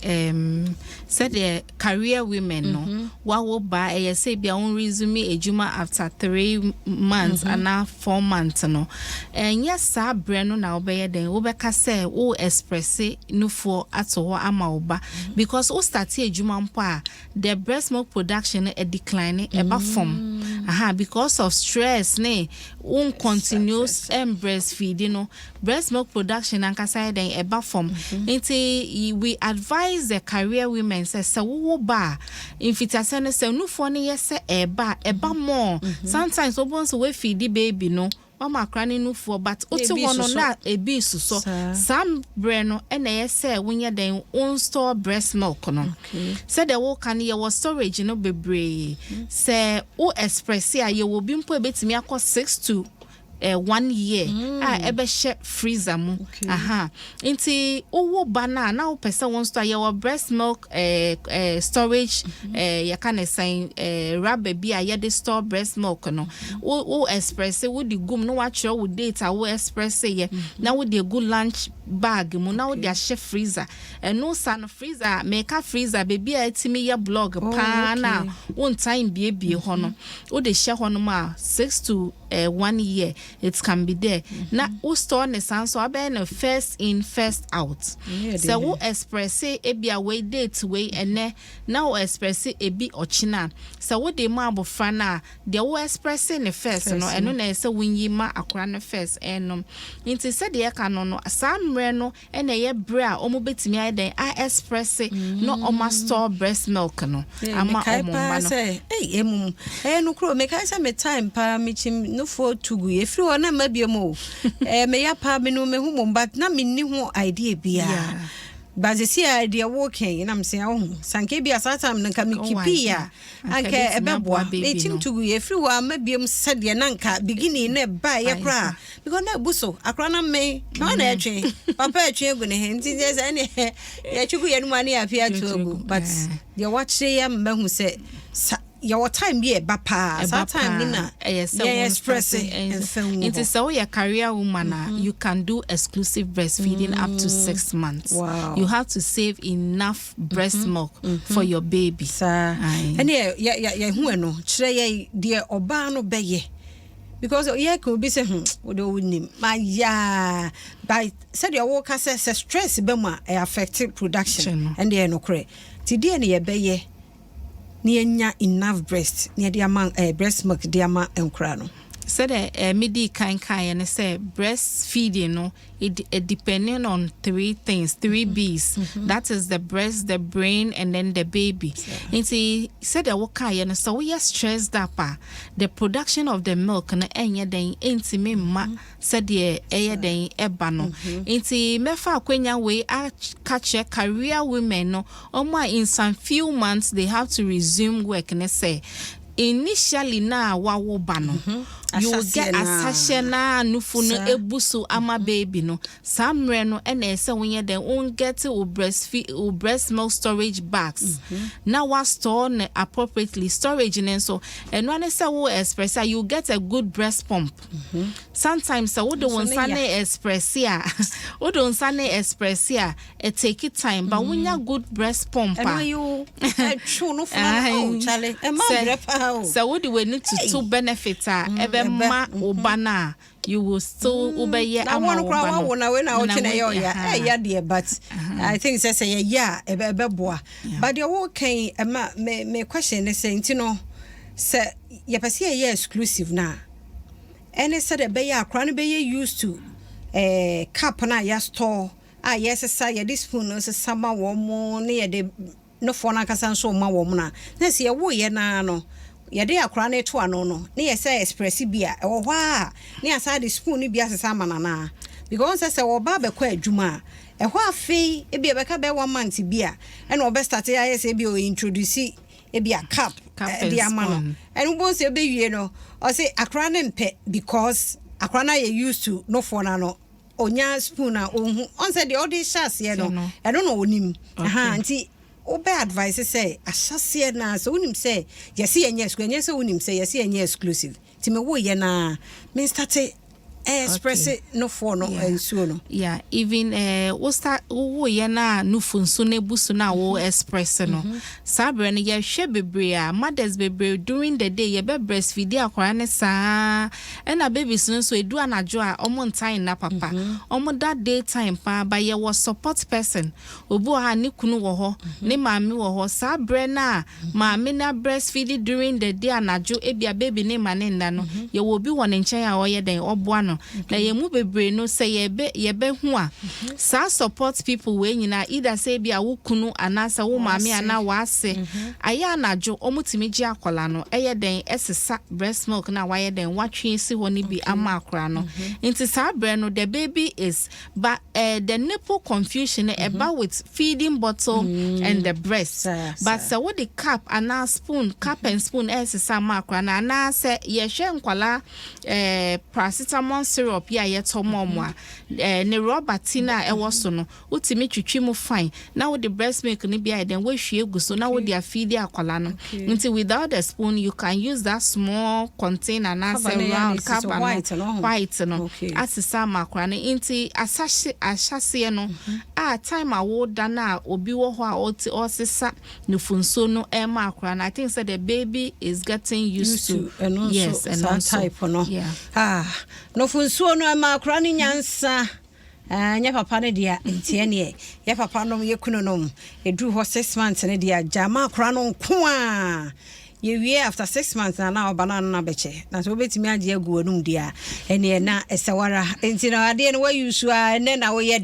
Speaker 4: sɛdeɛ career women no wawo ba, ɛyɛ sɛ bia wɔn resume adwuma after 3 months anaa 4 months no, ɛnyɛ saa berɛ no na wobɛyɛ dɛn, wobɛka sɛ wo express nufoɔ ato hɔ ama wo ba, because wo start adwuma mpo a, the breast milk production no decline, ɛba fam. Aha, because of stress ne won continue breastfeed no, breast milk production ankasa yɛ dɛn? Ɛba fam. Nti we advise the career women sɛ wowo ba a, mfitiasɛ no, sɛ nufoɔ no yɛ sɛ ɛba a, ɛba more. Sometimes wobɛhu sɛ woafeedi baby no, wama akora ne nufoɔ, but wote
Speaker 3: Ebi
Speaker 4: hɔ no
Speaker 3: sosɔ.
Speaker 4: na ebi susɔ.
Speaker 3: Saa.
Speaker 4: Saa berɛ no ɛna ɛyɛ sɛ wonyɛ dɛn? Won store breast milk no. Sɛdeɛ woka no, yɛwɔ storage no bebree. Sɛ wo express a, yɛwɔ bi mpo a ɛbɛtumi akɔ 6 to 1 year a ɛbɛhyɛ freezer mu. Aha, nti wowo ba no a na wopɛ sɛ wo store, yɛwɔ breast milk storage, yɛka ne sɛn, rubber bi a yɛde store breast milk no. Wo express, wode gum na woatwerɛ wo date a wo express yɛ, na wode egu lunch bag mu na wode ahyɛ freezer. Ɛno sa no, freezer, meka freezer, beebi a ɛtumi yɛ block paa na wontan biebie hɔ no, wode hyɛ hɔ nom a, 6 to 1 year it can be there. Na wo store ne saa nso, abɛyɛ no first in, first out.
Speaker 3: Ɛyɛ
Speaker 4: Sɛ wo express ebi a wei date wei ɛnɛ na wo express ebi ɔkyena, sɛ wode ma abɔfra no a, deɛ wo express ne first no,
Speaker 3: First.
Speaker 4: ɛno na ɛsɛ wonyi ma akora no first ɛnom. Nti sɛdeɛ ɛka no, saa mmerɛ no ɛna ɛyɛ berɛ a ɔmo bɛtumi ayɛ dɛn a express na ɔmo store breast milk no ama
Speaker 3: Mekae
Speaker 4: ɔmo
Speaker 3: paa
Speaker 4: mma no.
Speaker 3: sɛ ei, emum ɛyɛ no kuro, mekae sɛ me time paa mekyim nofoɔ tugu ɛfiri hɔ na mma biom o. Meya paa, me no mehu mom, but na menni ho idea biaa. But sɛsi a deɛ wokɛn nam sɛ wohu sanka bi a saa time no nka mekeepii a,
Speaker 4: Anka
Speaker 3: anka
Speaker 4: ɛbɛtumi aboa
Speaker 3: ɛbɛboa.
Speaker 4: baby
Speaker 3: Mekyim
Speaker 4: no.
Speaker 3: tugu ɛfiri hɔ a ma biom sɛdeɛ na nka beginning na ɛbaeɛ koraa, because na ɛbu so akora na mmɛn na ɔna ɛtwe papa ɛtwe agu ne he, nti kyerɛ sɛ ɛne yɛtwe gu yɛn mu a ne yɛape ato agu. But deɛ wakyerɛ yɛ mmahu sɛ yɛwɔ time bi a ɛba paa, saa
Speaker 4: Ɛba
Speaker 3: time no
Speaker 4: paa,
Speaker 3: na
Speaker 4: ɛyɛ sɛ
Speaker 3: yɛn
Speaker 4: wo
Speaker 3: express
Speaker 4: start
Speaker 3: mfa ngu
Speaker 4: nti
Speaker 3: hɔ.
Speaker 4: sɛ woyɛ career woman a, you can do exclusive breastfeeding up to 6 months. You have to save enough breast milk for your baby.
Speaker 3: Saa.
Speaker 4: Aye.
Speaker 3: Ɛne yɛhu ɛno kyerɛ yɛ deɛ ɔbaa no bɛyɛ, because yɛka obi sɛ wode wonim mayaa, but sɛdeɛ woka sɛ stress bɛ mu a, ɛyɛ affect production.
Speaker 4: No.
Speaker 3: Ɛne ɛyɛ nokorɛ. Nti deɛ ne yɛbɛyɛ na yɛnya enough breast na yɛde ama breast milk de ama nkora no?
Speaker 4: Sɛdeɛ medi kan kaeɛ no sɛ breastfeeding no, it depending on three things, three B's, that is the breast, the brain and then the baby. Nti sɛdeɛ wokaeɛ no, sɛ woyɛ stressed up a, the production of the milk no ɛnyɛ dɛn? Ɛntumi mma sɛdeɛ ɛyɛ dɛn ɛba no. Nti mɛfa akwanya wei aka kyerɛ career women no, ɔmo a in some few months they have to resume work ne sɛ, initially na wawo ba no, you will get
Speaker 3: Ahyɛseɛ naa.
Speaker 4: asahyɛ naa nufu no
Speaker 3: Saa.
Speaker 4: ebu so ama baby no. Saa mmerɛ no ɛna ɛsɛ wonyɛ dɛn? Won get wo breastfeed, wo breast milk storage bags na wa store no appropriately. Storage ne nso, ɛno ne sɛ wo express a, you get a good breast pump. Sometimes sɛ wode wo
Speaker 3: Nso ne
Speaker 4: nsa
Speaker 3: ya.
Speaker 4: ne express a, wode wo nsa ne express a, it take time, but wonya good breast pump a,
Speaker 3: Ɛno ayi wo ɛtwe no funa no, oh chale, ɛma brɛ paa o.
Speaker 4: Sɛ wode w'ani tutu benefit a ɛbɛma wo ba no a, you will still wobɛyɛ
Speaker 3: Na
Speaker 4: ama
Speaker 3: wɔn
Speaker 4: wo
Speaker 3: koraa
Speaker 4: ba no.
Speaker 3: wawo na wei na wotwe na ɛyɛ ɔya.
Speaker 4: Aha.
Speaker 3: Ɛyɛ deɛ, but I think sɛ yɛyɛ a ɛbɛboa. But deɛ wɔkan ɛma me question ne sɛ, nti no sɛ yɛpɛ sɛ yɛyɛ exclusive no a, ɛne sɛdeɛ ɛbɛyɛ akora no bɛyɛ used to cup no a yɛastore a yɛsesa, yɛde spoon no sesa ma wɔn mo ne yɛde nofoɔ no ankasa nso ma wɔn no a, na sɛ yɛwoyɛ naa no, yɛde akora no to ano no ne yɛ sɛ express bi a ɛwɔ hɔ a, ne yɛasa de spoon no bi asesa ama nanaa, because sɛ wɔba abɛkɔ adwuma a, ɛhɔ afei ebi ɛbɛka bɛyɛ one month bi a, ɛna ɔbɛ start ayɛ sɛ ebi o introduce ebi a cup
Speaker 4: Cup
Speaker 3: de
Speaker 4: and
Speaker 3: ama no.
Speaker 4: spoon.
Speaker 3: Ɛno bɔ sɛ ɛbɛwie no, ɔsɛ akora no mpɛ because akora no ayɛ used to nofoɔ no ano, onya spoon a ɔhu ɔn sɛ deɛ ɔde hyɛ aseɛ no,
Speaker 4: No.
Speaker 3: ɛno na ɔnim. Aha, nti wobɛ advice sɛ ahyɛseɛ no a, sɛ wonim sɛ yɛse yɛnyɛ exclusive, ɛnyɛ sɛ wonim sɛ yɛse yɛnyɛ exclusive, nti mewoyɛ no a, menstart Express nofoɔ no nsuo no.
Speaker 4: Yeah, even wo start wowoyɛ no a, nufu nso no ebu so no a wo express no, saa berɛ no yɛhwɛ bebree a mothers bebree during the day yɛbɛ breastfeed akwaraa ne saa, ɛna babies no nso edu anadwo a, ɔmo ntan nna papa. Ɔmo da day time paa, ba yɛwɔ support person. Obi wɔ ha, ne kunu wɔ hɔ, ne maame wɔ hɔ. Saa berɛ no a maame na breastfeed during the day, anadwo ebia baby ne ma ne nda no, yɛwɔ obi wɔ ne nkyɛn a ɔyɛ dɛn, ɔboa no. Na yɛn mu bebree no, sɛ yɛbɛhu a, saa support people wei nyinaa, either sɛ ebi a wo kunu anaasɛ wo maame
Speaker 3: W'ase.
Speaker 4: anaa w'ase, ayɛ anadwo ɔmo tumi gye akwadaa no, ɛyɛ dɛn, ɛsesa breast milk na wayɛ dɛn, watwe si hɔ no bi ama akwadaa no. Nti saa berɛ no the baby is but the nipple confusion no ɛba with feeding bottle and the breast. But sɛ wode cup anaa spoon, cup and spoon ɛsesa ama akwadaa no, anaasɛ yɛhwɛ nkwalaa paracetamol syrup yi a yɛtɔ ma ɔmo a, ne rɔba tin a ɛwɔ so no, wotumi twitwi mu fine na wode breast milk no bi ayɛ dɛn, woahwie gu so na wode afeedi akwadaa no. Nti without a spoon, you can use that small container anaasɛ
Speaker 3: Cover no yɛ
Speaker 4: round
Speaker 3: a ɛsi so
Speaker 4: cover no,
Speaker 3: white no ho.
Speaker 4: White no, asesa ama akwadaa no. Nti asahye ahyɛseɛ no a, time a woda no a, obi wɔ hɔ a ɔte ɔsesa nufunsuo no ɛma akwadaa no, I think sɛ the baby is getting used to.
Speaker 3: Ɛno nso.
Speaker 4: Yes, ɛno
Speaker 3: saa
Speaker 4: nso.
Speaker 3: Type no. Ah, nufunsuo no ɛma akora no nyansa. Ah, nyɛ papa no deɛ, ntiɛ neɛ yɛ papa nom, yɛ kunu nom, ɛduru hɔ 6 months no deɛ, gya ma akora no nko a yɛwie. After 6 months na ɔba no ano no abɛkyɛ na sɛ wobɛtumi agye agu w'anum deɛ a, ɛneɛ na ɛsɛ wara. Nti no adeɛ no wayi so a, ɛnɛ na woyɛ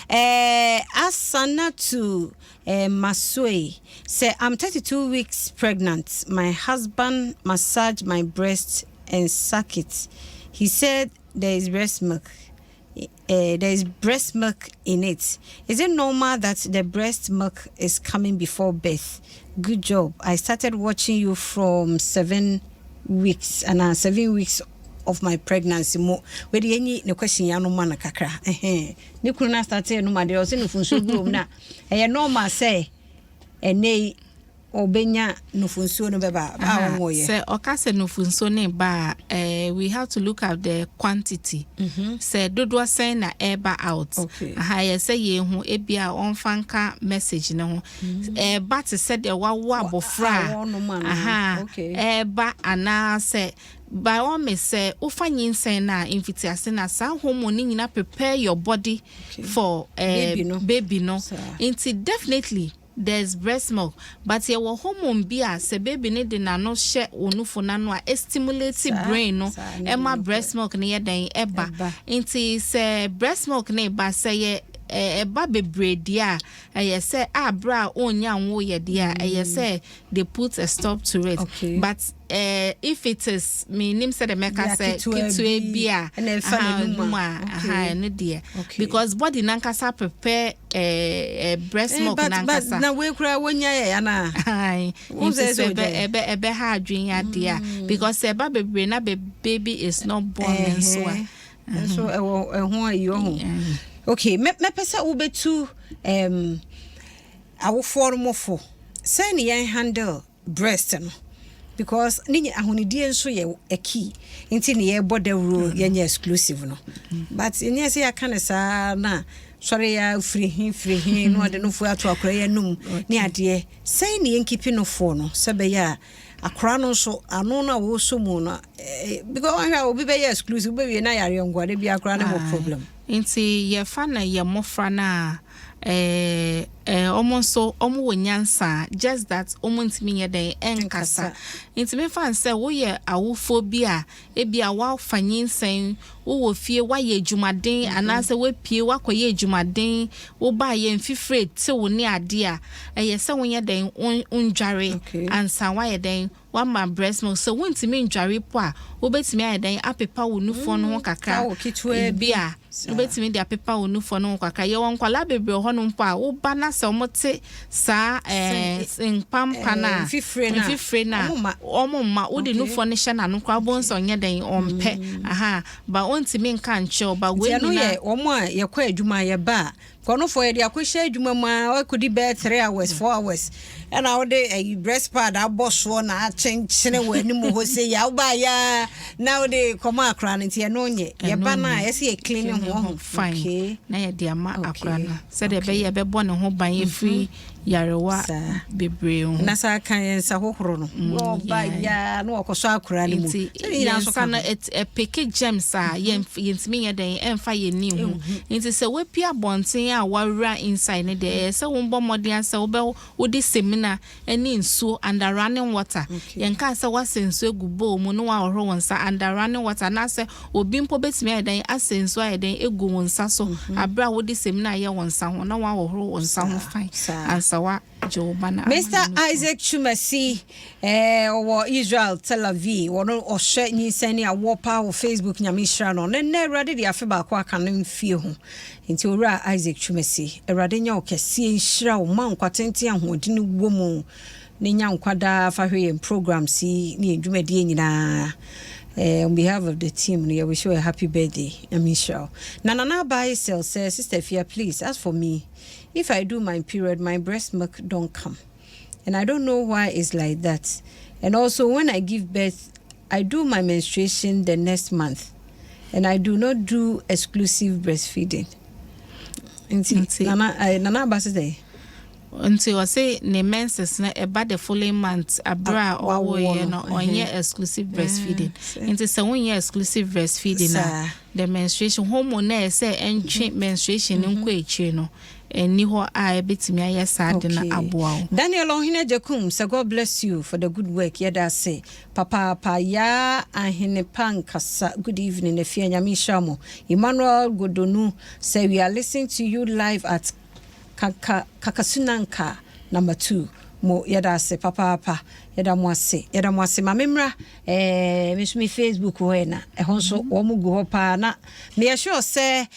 Speaker 3: dɛ Asanatu Masoe say, "I'm 32 weeks pregnant. My husband massaged my breast and suck it. He said there is breast milk. There is breast milk in it. Is it normal that the breast milk is coming before birth? Good job. I started watching you from 7 weeks and 7 weeks of my pregnancy." Mo wede yɛnyi ne question ya no ma no kakra. Ɛhɛn. Ne kunu no start no ma deɛ ɔsɛ nufunsuo bi wɔ mu na ɛyɛ normal sɛ ɛnɛ yi ɔbɛnya nufunsuo no bɛba a wɔnwɔyɛ?
Speaker 4: Sɛ ɔka sɛ nufunsuo ne ba a, we have to look at the quantity, sɛ dodoɔ sɛn na ɛreba out. Aha, yɛ sɛ yɛn ebi a ɔmfa nka message ne ho, ɛɛba te sɛ deɛ wawo abɔfra
Speaker 3: a wɔnom
Speaker 4: a
Speaker 3: anaa?
Speaker 4: Aha, ɛɛba anaasɛ by all means sɛ wofa nyinsɛn na mfitiase na saa hormone ne nyinaa prepare your body for
Speaker 3: Baby no.
Speaker 4: baby no.
Speaker 3: Saa.
Speaker 4: Nti definitely there's breast milk, but yɛwɔ hormone bi a sɛ baby ne de n'ano hyɛ wo nufu n'ano a, ɛstimulate brain no
Speaker 3: saa ne
Speaker 4: ɛma
Speaker 3: nokorɛ.
Speaker 4: Breast milk no yɛ dɛn, ɛba.
Speaker 3: Ɛba.
Speaker 4: Nti sɛ breast milk ne ba, sɛ yɛ ɛba bebree deɛ a, ɛyɛ sɛ abere a ɔnya nwo yɛ deɛ a, ɛyɛ sɛ they put a stop to it. But if it is, menim sɛ de mɛka
Speaker 3: Bia
Speaker 4: sɛ
Speaker 3: ketewa
Speaker 4: ketewa
Speaker 3: bi,
Speaker 4: bi a,
Speaker 3: ɛna ɛfa
Speaker 4: aha,
Speaker 3: n'anum a.
Speaker 4: n'anum a, aha, ɛno deɛ, because body nankasa prepare breast milk
Speaker 3: But
Speaker 4: nankasa.
Speaker 3: Na wei koraa wonya yɛ anaa?
Speaker 4: Aye.
Speaker 3: Wo
Speaker 4: Nti
Speaker 3: sɛ
Speaker 4: sɛ
Speaker 3: sɛ
Speaker 4: ɛbɛ
Speaker 3: ogyae?
Speaker 4: ɛbɛ ɛbɛ ha adwene adeɛ a, because sɛ ɛba bebree na baby is not born nso a.
Speaker 3: Nso ɛwɔ ɛho ayi ɔho. Okay, mɛpɛ sɛ wobɛtu awofoɔ no mɔfo sɛn ne yɛn handle breast no, because ne ahonidie nso yɛ a key, nti ne yɛbɔ dawuro yɛnyɛ exclusive no, but ɛnyɛ sɛ yɛaka ne saa na sɔre yɛ firi he firi he na ɔde nofoɔ ato akora yɛ anum ne adeɛ. Sɛn ne yɛnkeepi nofoɔ no sɛ bɛyɛ a akora no nso ano no a wɔsɔ mu no, because wɔhwɛ a obi bɛyɛ exclusive, wobɛwie na yareɛ nkoa bi akora ne wɔ problem.
Speaker 4: Nti yɛfa no yɛ mmɔfra no a, ɔmo nso ɔmo wɔ nyansa, just that ɔmo ntumi nyɛ dɛn, ɛnkasa.
Speaker 3: Ɛnkasa.
Speaker 4: Nti mefa n sɛ woyɛ awofoɔ bi a, ebi a wafa nyinsɛn, wowɔ fie, woayɛ adwumaden anaasɛ woapie woakɔyɛ adwumaden, wobaayɛ mfifire tew ne adeɛ a, ɛyɛ sɛ wonyɛ dɛn, wondware ansa woayɛ dɛn, wama breast milk. Sɛ wontumi ndware po a, wobɛtumi ayɛ dɛn, apepa wo nufoɔ no ho kakra.
Speaker 3: Towel ketewa
Speaker 4: bi a wobɛtumi de apepa wo nufoɔ no ho kakra. Yɛwɔ nkwalaa bebree wɔ hɔnom po a, woba na sɛ ɔmote saa mpampa no a,
Speaker 3: mfifire no a,
Speaker 4: mfifire no a,
Speaker 3: ɔmo mma.
Speaker 4: Ɔmo mma wode nufoɔ no hyɛ n'ano koraa, wobɛhu sɛ ɔnyɛ dɛn, ɔmpɛ aha ba, ɔntumi nka nkyerɛw ba
Speaker 3: nti
Speaker 4: wei
Speaker 3: ɛno
Speaker 4: nyinaa.
Speaker 3: yɛ wɔn a yɛkɔ adwuma, yɛba a Kɔnofoɔ yɛde akɔhyɛ adwuma mu a, wakɔdi bɛyɛ 3 hours, 4 hours, ɛna wode ayi breast pad abɔ soɔ na akyenkyene wɔ anim hɔ sɛ yɛ wobaayɛ a na wode kɔma akora no. Nti ɛno nyɛ yɛba no a, ɛsɛ yɛ clean ho ho.
Speaker 4: Fine. Na yɛde ama akora no sɛdeɛ ɛbɛyɛ ɛbɛbɔ ne ho ban ɛfiri yarewa bebree ho.
Speaker 3: Na saa ka yɛn nsa hohoro no, ɔba yaa na wɔkɔsɔ akora no mu.
Speaker 4: Nti
Speaker 3: sɛdeɛ nyinaa nso
Speaker 4: yɛnsa
Speaker 3: ka
Speaker 4: no
Speaker 3: ho.
Speaker 4: Ɛpick germs a yɛntumi nyɛ dɛn ɛmfa yɛn ho. Nti sɛ woapia abɔnten a wawura inside no deɛ, ɛyɛ sɛ wombɔ mmɔden sɛ wobɛ wode semina ne nsuo under running water. Yɛnka sɛ woasɛ nsuo agu bowl mu na woahoro wo nsa under running water, anaasɛ obi mpo bɛtumi ayɛ dɛn asɛ nsuo ayɛ dɛn egu wo nsa so aberɛ a wode semina ayɛ wo nsa ho na woahohoro wo nsa ho fine ansa woagye wo ba no ama
Speaker 3: Mr.
Speaker 4: no nufu.
Speaker 3: Isaac Chumasi, ɔwɔ Israel, Tel Aviv. Wɔno ɔhyɛ nyinsɛn ne awoɔ paa wɔ Facebook. Nyame nhyira no. Ne nnɛ Awurade de afe baako aka no mfie ho. Nti owura Isaac Chumasi, Awurade nyɛ wo kɛseɛ, nhyira wo, ma nkwa tenten, ahoɔden wɔ mu, ne nya nkwa daa fa hwɛ yɛn programs yi ne yɛn dwumadie nyinaa. On behalf of the team no, yɛ wish you a happy birthday. Nyame nhyira wo. Na Nana Abai Sel sɛ, "Sister Fia, please, as for me, if I do my period, my breast milk don't come and I don't know why it's like that. And also, when I give birth, I do my menstruation the next month, and I do not do exclusive breastfeeding." Nti, Nana Aba sɛ
Speaker 4: Nti ɔse ne menses no ɛba the following month abere a ɔwoeɛ no, ɔnyɛ exclusive breastfeeding. Nti sɛ wonyɛ exclusive breastfeeding a, the menstruation hormone na ɛsɛ ɛntwe menstruation no nkɔ akyire no ɛni hɔ a ɛbɛtumi ayɛ saa de no aboa wo.
Speaker 3: Daniel Ohene Jakum sɛ, "God bless you for the good work." Yɛda ase papaapa. Yaa Ahene pa nkasa, "Good evening, Afia, Nyame nhyira mo." Emmanuel Godonu sɛ, "We are listening to you live at Kaka, Kakasunanka number 2." Mo, yɛda ase papaapa, yɛda mo ase, yɛda mo ase. Ma memmra me nso me Facebook hɔ ɛ, na ɛhɔ nso wɔn mo gu hɔ paa, na meyɛ sure sɛ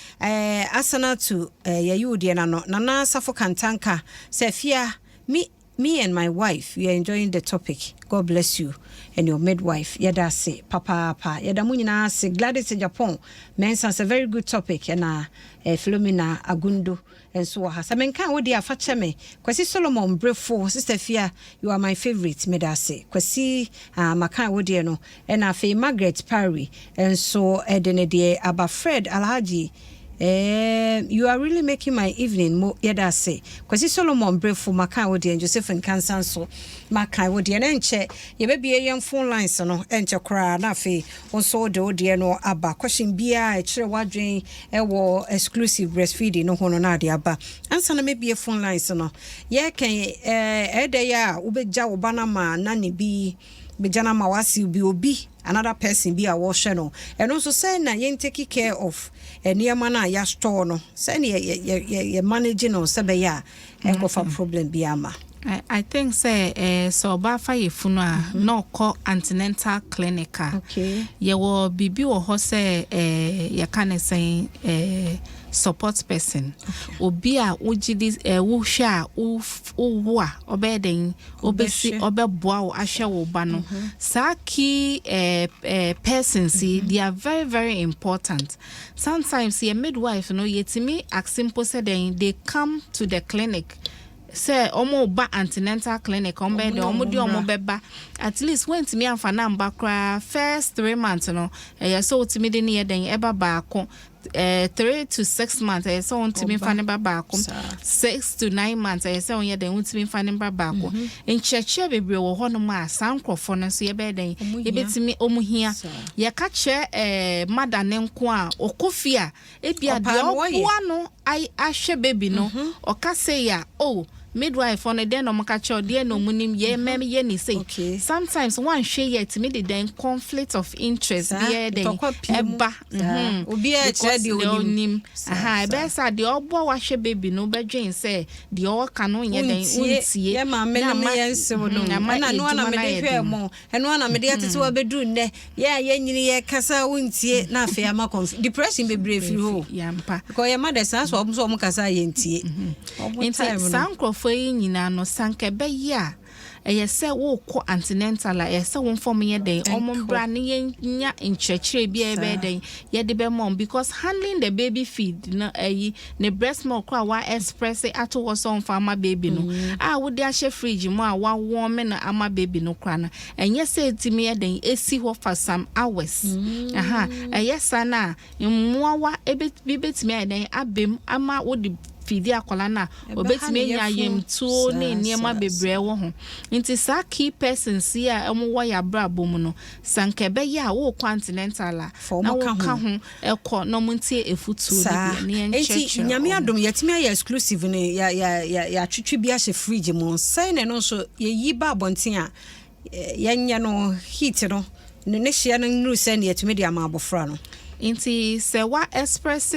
Speaker 3: asana to yɛyi wo deɛ na no Nana Safo Kantanka sɛ, "Fia, me and my wife, we are enjoying the topic. God bless you and your midwife." Yɛda ase papaapa, yɛda mo nyinaa ase. Gladys Japan Mensa sɛ, "Very good topic." Ɛna Philomena Agundo nso wɔ ha sɛ menka wo deɛ afa kyɛ me. Kwasi Solomon Brefo, "Sister Fia, you are my favourite." Meda ase, Kwasi. Maka wo deɛ no. Ɛna afei Margaret Parry nso ɛde ne deɛ aba. Fred Alhaji, "You are really making my evening." Mo, yɛda ase. Kwasi Solomon Brefo, maka wo deɛ. Joseph Nkansa nso, maka wo deɛ. Na nkyɛ yɛbɛbie yɛn phone lines no ɛnkyɛ koraa, na afei wo nso wode wo deɛ no aba. Question biara ɛkyerɛ w'adwen ɛwɔ exclusive breastfeeding no ho no, na ade aba. Ansa na mɛbie phone lines no, yɛkɛn ɛɛdɛ yɛ a wobɛgya wo ba no ma na ne bi bɛgya no ama wase bi obi, another person bi a wɔhwɛ no, ɛno nso sɛ na yɛn take care of nneɛma no a yɛastore no, sɛne yɛ manage no sɛ bɛyɛ a ɛnkɔfa problem bi ama.
Speaker 4: I think sɛ sɛ ɔbaa fa yɛ funu a na ɔkɔ antenatal clinic a, yɛwɔ biribi wɔ hɔ sɛ yɛka ne sɛn, support person, obi a wogye di wohwɛ a wowo a ɔbɛyɛ den ɔbɛsi ɔbɛboa wo ahwɛ wo ba no. Saa key persons yi, they are very very important. Sometimes yɛ midwife no, yɛtumi ask mpo sɛ den they come to the clinic, sɛ ɔmo ba antenatal clinic, ɔmo bɛyɛ dɛ ɔmo de ɔmo bɛba. At least wɔntumi amfa namba koraa, first 3 months no, ɛyɛ sɛ wotumi de ne yɛ dɛn ɛba baako. 3 to 6 months, ɛyɛ sɛ wɔntumi nfa ne ba baako. 6 to 9 months, ɛyɛ sɛ wɔnyɛ dɛn wɔntumi nfa ne ba baako. Nkyerɛkyerɛ bebree wɔ hɔnom a saa nkorɔfoɔ no nso yɛbɛyɛ dɛn yɛbɛtumi ɔmo hia. Yɛka kyerɛ mada ne nko a ɔkɔ fie a, ebia deɛ ɔboa no ahwɛ baby no, ɔka sɛ ya oh, midwife no deɛ na ɔmo ka kyerɛ deɛ na ɔmo nim yɛ mɛm yɛ ne sei. Sometimes wanhwɛ yɛ tumi de dɛn conflict of interest bi yɛ dɛn ɛba.
Speaker 3: Obiara kyerɛ deɛ
Speaker 4: onim. Ɛbɛyɛ sɛ deɛ ɔboa wahwɛ baby no bɛdwen sɛ deɛ ɔka no nyɛ dɛn wontie.
Speaker 3: Yɛ maame no yɛ nsew no, ɛna no ana mede hwɛ mo, ɛno ana mede atete wa bɛduru nnɛ yɛ a yɛnyini yɛ kasa wontie, na afei ama depression bebree firi hɔ.
Speaker 4: Yampa.
Speaker 3: Because yɛ ma de saa so ɔmo so ɔmo kasa yɛntie.
Speaker 4: Nti saa nkurɔfoɔ yi nyinaa no, sanka ɛbɛyɛ a Ɛyɛ sɛ wokɔ antenatal a, ɛyɛ sɛ wo mfa ɔmo nyɛ dɛn, ɔmo mbra ne yɛnya nkyerɛkyerɛ bi a yɛbɛyɛ dɛn yɛde bɛma ɔmo, because handling the baby feed no, ɛyi ne breast milk koraa wa express ato hɔ sɛ ɔmfa ama baby no a, wode ahyɛ fridge mu a wawɔme no ama baby no koraa no, ɛnyɛ sɛ ɛtumi yɛ dɛn ɛsi hɔ for some hours. Aha ɛyɛ saa no a, mmoawa bi bɛtumi ayɛ dɛn abɛm ama wode feed akwadaa no a, obɛtumi anya ayamtuo ne nneɛma bebree wɔ ho. Nti saa key persons yi a wɔwɔ yɛ abrabɔ mu no, sanka ɛbɛyɛ a wɔrekɔ antenatal a, na wɔka ho ɛkɔ na wɔn ntie efutuo no bi ne yɛn
Speaker 3: kyerɛkyerɛ. Nti Nyame adom, yɛtumi ayɛ exclusive no, yɛatwitwi bi ahyɛ fridge mu sɛn na ɛno nso yɛyi ba abɔnten a, yɛnyɛ no heat no ne hyeɛ no nnuru sɛ ne yɛtumi de ama abɔfra no?
Speaker 4: Nti sɛ wa express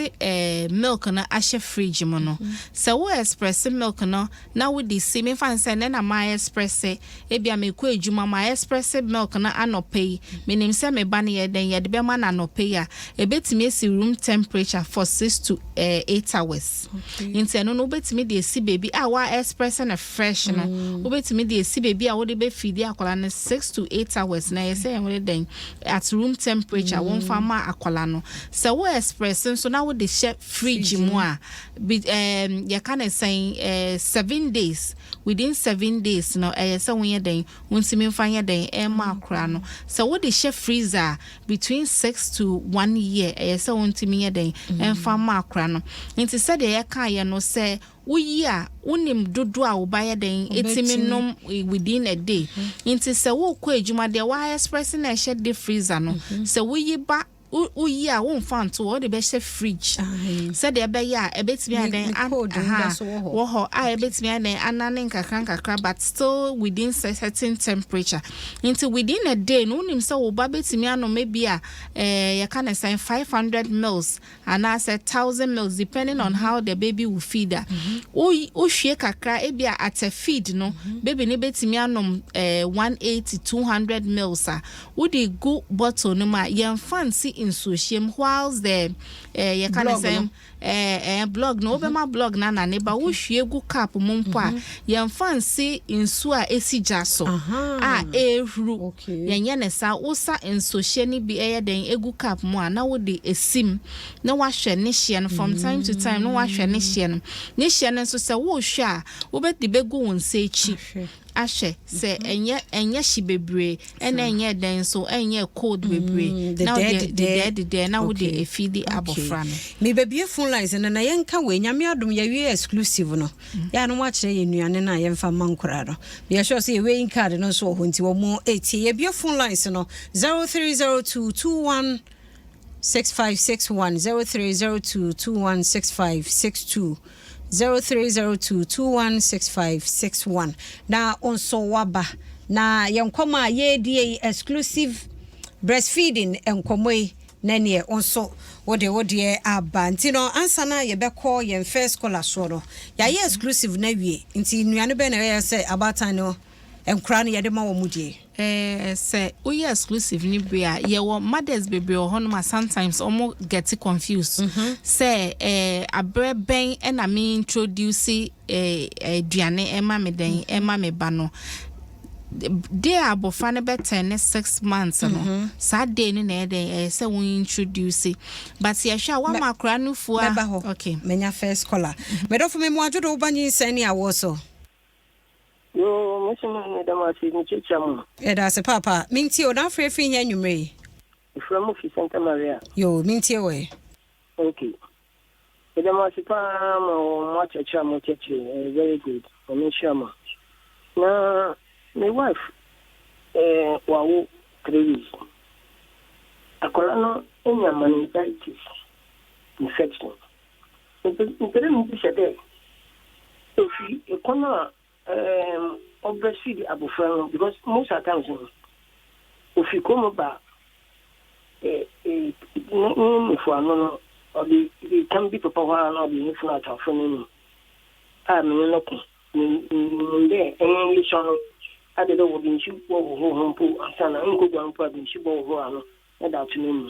Speaker 4: milk no ahyɛ fridge mu no, sɛ wo express milk no na wode si, mefa sɛ ne na ma express, ebia mekɔ adwuma, ma express milk no anɔpɛ yi, menim sɛ me ba no yɛ dɛn yɛde bɛma no anɔpɛ yi a, ebetumi esi room temperature for 6 to 8 hours. Nti ɛno no, wobɛtumi de esi beebi a wa express no fresh no, wobɛtumi de esi beebi a wode bɛfeed akwadaa no 6 to 8 hours na yɛ sɛ yɛn dɛn at room temperature wɔn fa ma akwadaa no. Sɛ wo express nso na wode hyɛ fridge mu a, bi yɛka ne sɛn, 7 days, within 7 days no, ɛyɛ sɛ wonyɛ dɛn wontumi mfa nyɛ dɛn ɛma akora no. Sɛ wode hyɛ freezer, between 6 to 1 year, ɛyɛ sɛ wontumi yɛ dɛn ɛmfa ma akora no. Nti sɛdeɛ yɛka yɛ no, sɛ woyi a, wonim dodoɔ a wobayɛ dɛn ɛtumi nom within a day. Nti sɛ wokɔ adwuma deɛ, waa express na ɛhyɛ de freezer no, sɛ woyi ba, woyi a, womfa nto hɔ, wode bɛhyɛ fridge sɛdeɛ ɛbɛyɛ a ɛbɛtumi adan wɔ hɔ a, ɛbɛtumi adan anane nkakra nkakra, but still within certain temperature. Nti within a day no, wonim sɛ wo ba bɛtumi anom ebi a yɛka ne sɛn, 500 mils anaasɛ 1000 mils, depending on how the baby will feed. A wohwie kakra, ebi a at a feed no, baby ne bɛtumi anom 180, 200 mils a, wode gu bottle no mu a, yɛmfa nsi nsuohyɛm whilst the yɛka ne sɛn, block no, wobɛma block no anane ba. Wohwie gu cup mu mpo a, yɛmfa nsi nsuo a ɛsi gya so a ɛɛhuru. Yɛnyɛ ne saa. Wosa nsuohyɛ no bi ɛyɛ den egu cup mu a, na wode esim na wahwɛ ne hyeɛ no from time to time, na wahwɛ ne hyeɛ no. Ne hyeɛ no nso, sɛ wohwɛ a, wobɛde bɛgu wo nsa akyi ahwɛ sɛ ɛnyɛ hye bebree, ɛna ɛnyɛ dɛn nso, ɛnyɛ cold bebree, na wode dedɛɛ dedɛɛ na wode efeed abɔfra no.
Speaker 3: Mebɛbie phone lines no na yɛnka wei. Nyame adom, yɛwie exclusive no, yɛa no moakyerɛ yɛ nnuane no a yɛmfa ma nkoraa no. Meyɛsure sɛ yɛwei card no nso wɔ hɔ, nti wɔ mu ɛtie. Yɛbie phone lines no 0302 21 6561, 0302 216562, 0302 216561, na wo nso waba na yɛn nkɔmmɔ a yɛredi yi, exclusive breastfeeding nkɔmmɔ yi, na neɛ wo nso wode wodeɛ aba. Nti no, ansa na yɛbɛkɔ yɛn first caller soɔ no, yɛayɛ exclusive no awie, nti nnuane bɛn na ɛyɛ sɛ abaatan no nkora no yɛde ma wɔ mu die?
Speaker 4: Sɛ woyɛ exclusive ni bi a, yɛwɔ mothers bebree wɔ hɔnom a sometimes ɔmo get confused sɛ abrɛ bɛn ɛna me introduce aduane ɛma me dɛn ɛma me ba no. Day a abɔfra no bɛtɛn ne 6 months no, saa day no na ɛyɛ dɛn ɛyɛ sɛ wo introduce. But yɛhwɛ a, wama akora no fuo a
Speaker 3: Mɛba hɔ.
Speaker 4: Okay.
Speaker 3: Manya first caller. Medɔfo, me mu adwodo, woba nyinsɛn ne awoɔ so.
Speaker 5: Yo, mo meda mo ase, mekyerɛkyerɛ mo.
Speaker 3: Yɛda ase paapa. Mentie o, na afrɛ firi hia anwummerɛ yi?
Speaker 5: Ɛfrɛ mo fi Santa Maria.
Speaker 3: Yo, mentie wɔ ɛ.
Speaker 5: Okay. Meda mo ase paa ma wɔ mo akyerɛkyerɛ a mo kyerɛkyerɛ, ɛyɛ very good. Ɔno nhyira mo. Na me wife wawo 3 weeks. Akwadaa no anya meningitis infection. Mpɛ dɛ mebisa dɛ ofi ɛkwan a ɔbreastfeed abɔfra no, because most of the times no, ofi kurom ba, ne nufu ano no, ɔde tam bi pepa hɔ a, na ɔde nufu no ato afra no anim a mene no ko menim dɛ ɛno yɛsua no ade dɛ wɔde nsu bɔhohoro ho mpo ansa na nkogua mpo a, de nsu bɔhohoro ano na de ato n'anim.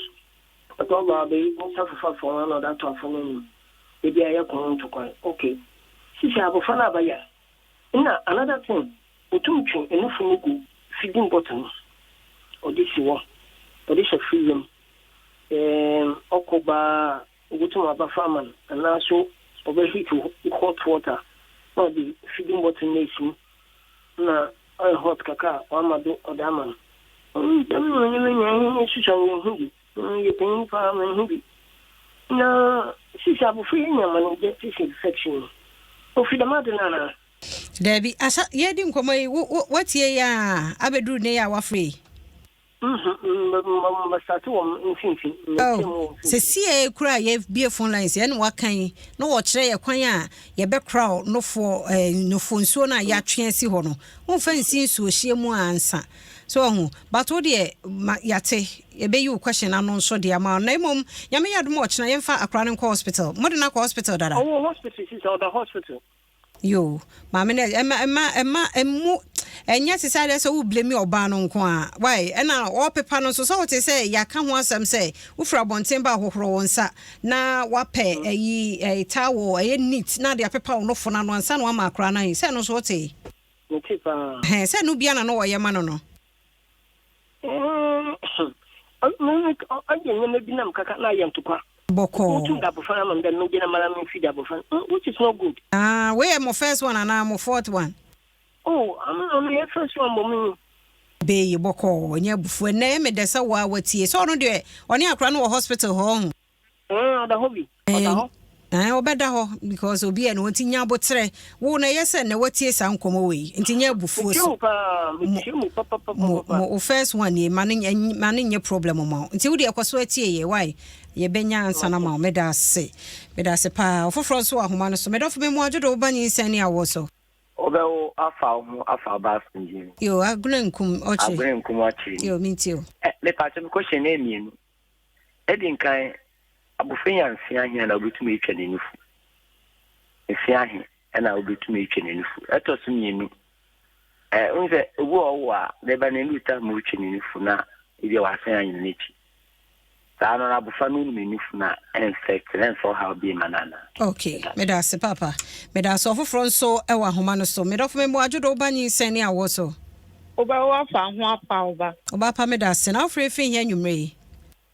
Speaker 5: Ɔtɔ ɔba ɔbɛyi nsa fofa fam a, na ɔde ato afra no anim ebi a yɛko ho ntokwan. Okay, sisi abɔfra no abɛyɛ na another thing. Otum twe nufu no gu feeding bottle mu, ɔdze si hɔ, ɔdze hyɛ freezer mu. Erm ɔkɔ ba a, obotum abafa ama no, anaa so ɔbɛ heat hot water na ɔdze feeding bottle no esi mu na ɔyɛ hot kakra a ɔama do ɔdze ama no. Dɛm ndzɛmba nyina hɛn susua no yennhu bi. Meyɛ panyin paa mennhu bi. Na sisi abofra yi enya meningitis infection yi, ofi dɛm adze no anaa?
Speaker 3: Daabi, asa yɛredi nkɔmmɔ yi, wo, wo, woatie yi a, abɛduru nnɛ yi a woafrɛ yi?
Speaker 5: Mhm, mɛsate wɔ mfimfini, mɛtie mu wɔ
Speaker 3: mfimfini. Sɛsiɛ kura a yɛbie phone lines yɛne waka yi, na wɔkyerɛ yɛ kwan a yɛbɛkora wo nofoɔ, eh, nofoɔ nsuo no a yɛatwe asi hɔ no. Womfa nsi nsuohyeɛ mu ansa. So wahu? But wo deɛ, ma, yɛate. Yɛbɛyi wo question ano nso de ama wo. Na mmom, Nyame yɛ adom a ɔkyena yɛmfa akwadaa no nkɔ hospital. Mode no akɔ hospital dada?
Speaker 5: Ɔwɔ hospital sisi, ɔda hospital.
Speaker 3: Yoo, maame no ɛma ɛma ɛma ɛmu ɛnyɛ te sɛ adeɛ sɛ wo blame ɔbaa no nko a. Why? Ɛna ɔpepa no nso sɛ wote sɛ yɛaka ho asɛm sɛ wofiri abɔnten ba ahohoro wo nsa na wapɛ ɛyi ɛyi towel ɛyɛ neat na ade apepa wo nofo no ano ansa na wama akora no ayi sɛ ɛno nso wote?
Speaker 5: Mete paa.
Speaker 3: Ɛhɛn, sɛ ɛno bia na na ɔyɛ ma no no.
Speaker 5: Ɔyɛ nneɛma bi nam kaka na ayɛ ntokwa.
Speaker 3: Bɔkɔɔ.
Speaker 5: Wotum de abɔfra no ama me dɛ mengye na mara memfeed abɔfra no which is not good.
Speaker 3: Ah wei yɛ mo first one anaa mo fourth one?
Speaker 5: Oh ame ɔno yɛ first one mbom nyi.
Speaker 3: Beeyi bɔkɔɔ ɛnyɛ abufuo ɛnɛ ɛyɛ me dɛ sɛ woa watie sɛ ɔno deɛ ɔne akora no wɔ hospital hɔ ɔho.
Speaker 5: Ɛɛ ɔda hɔ bi ɔda hɔ.
Speaker 3: Ɛɛ ɔbɛda hɔ because obi ɛna nti nya aboterɛ wo na ɛyɛ sɛ na watie saa nkɔmɔ wei nti nyɛ abufuo so. Mo mo wo first one nie ma no ma no nyɛ problem ma wo nti wo deɛ kɔ so atie yɛ why yɛbɛnya ansa na ma wo meda ase meda ase paa ɔfoforɔ nso wɔ ahoma no so medɔfo me mu adwodo wo ba nyinsɛn ne awoɔ so.
Speaker 6: Wobɛwo afa wo ho afa wo ba asomdwie mu.
Speaker 3: Yo agona nkum ɔkyere.
Speaker 6: Agona nkum ɔkyere.
Speaker 3: Yo mintie o.
Speaker 6: Ɛ mepakyɛ me question no yɛ mienu. Edi nkan, abofra nya mfe ahe na obetumi atwa ne nufu? Mfe ahe na obetumi atwa ne nufu? Ɛtɔ so mienu, ɛ wohu sɛ obi wɔ hɔ a, ne ba no nnuru time a otwa ne nufu na ebia wasan anyini n'akyi. Saa no, abofra no num ne nufu no a, ɛmfɛte no, ɛmfa ɔhaw bi mma no anaa?
Speaker 3: Ok, meda ase paapa. Meda ase. Ɔfoforɔ nso wɔ ahoma no so. Me dɔfo me mmoa dwodo wo ba nyinsɛn ne awoɔ so.
Speaker 7: Wobɛwo afa ho afa wo ba.
Speaker 3: Ɔbaa pa meda ase. Na wofrɛ firi he anwummerɛ yi?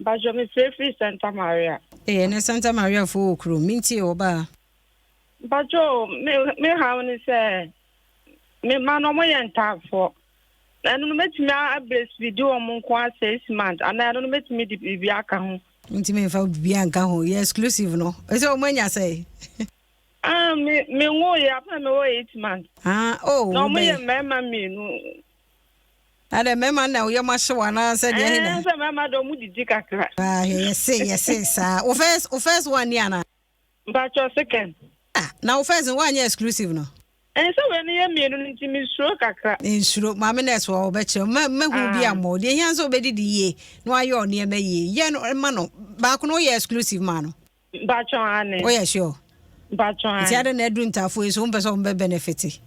Speaker 7: Mpakyɛ me frɛ firi Santa Maria.
Speaker 3: Ee ɛnɛ Santa Maria foɔ wɔ kurom. Mentie o ɔbaa.
Speaker 7: Mpakyɛ o me me haw ne sɛ me mma no ɔmo yɛ ntaafoɔ. Na ɛno no mɛtumi a breastfeed wɔn nko ara 6 months anaa ɛno no mɛtumi de biribi aka ho?
Speaker 3: Wontumi nfa biribi anka ho. Yɛ exclusive no. Ɛsɛ ɔmo anya sɛe.
Speaker 7: Ah, me me nwo yɛ afei na mewɔ 8 months.
Speaker 3: Ah, oh,
Speaker 7: Na ɔmo yɛ mmarima mmienu.
Speaker 3: Adɛ mmarima na woyɛ mo ahyew anaasɛ deɛ he na?
Speaker 7: Ɛɛ sɛ mmarima de ɔmo didi kakra.
Speaker 3: Ah, yɛse yɛse saa. Wo first one ni ana?
Speaker 7: Mpakyɛ second.
Speaker 3: Ah, na wo first no woanyɛ exclusive no?
Speaker 7: Ɛn sɛ wei no yɛ mmienu no nti mesuro kakra.
Speaker 3: Nsuro, maame nurse wɔ wɔbɛkyerɛ ma mahu bi ammɔ. Deɛ hia sɛ wobɛdidi yie na wayɛ ɔnneɛma yie. Yɛ no ma no. Baako no woyɛ exclusive ma no.
Speaker 7: Mpakyɛ ane.
Speaker 3: Woyɛ sure?
Speaker 7: Mpakyɛ ane.
Speaker 3: Nti adɛn na aduru ntaafoɔ yi so wompɛ sɛ wɔn bɛ benefit?
Speaker 7: Sɛ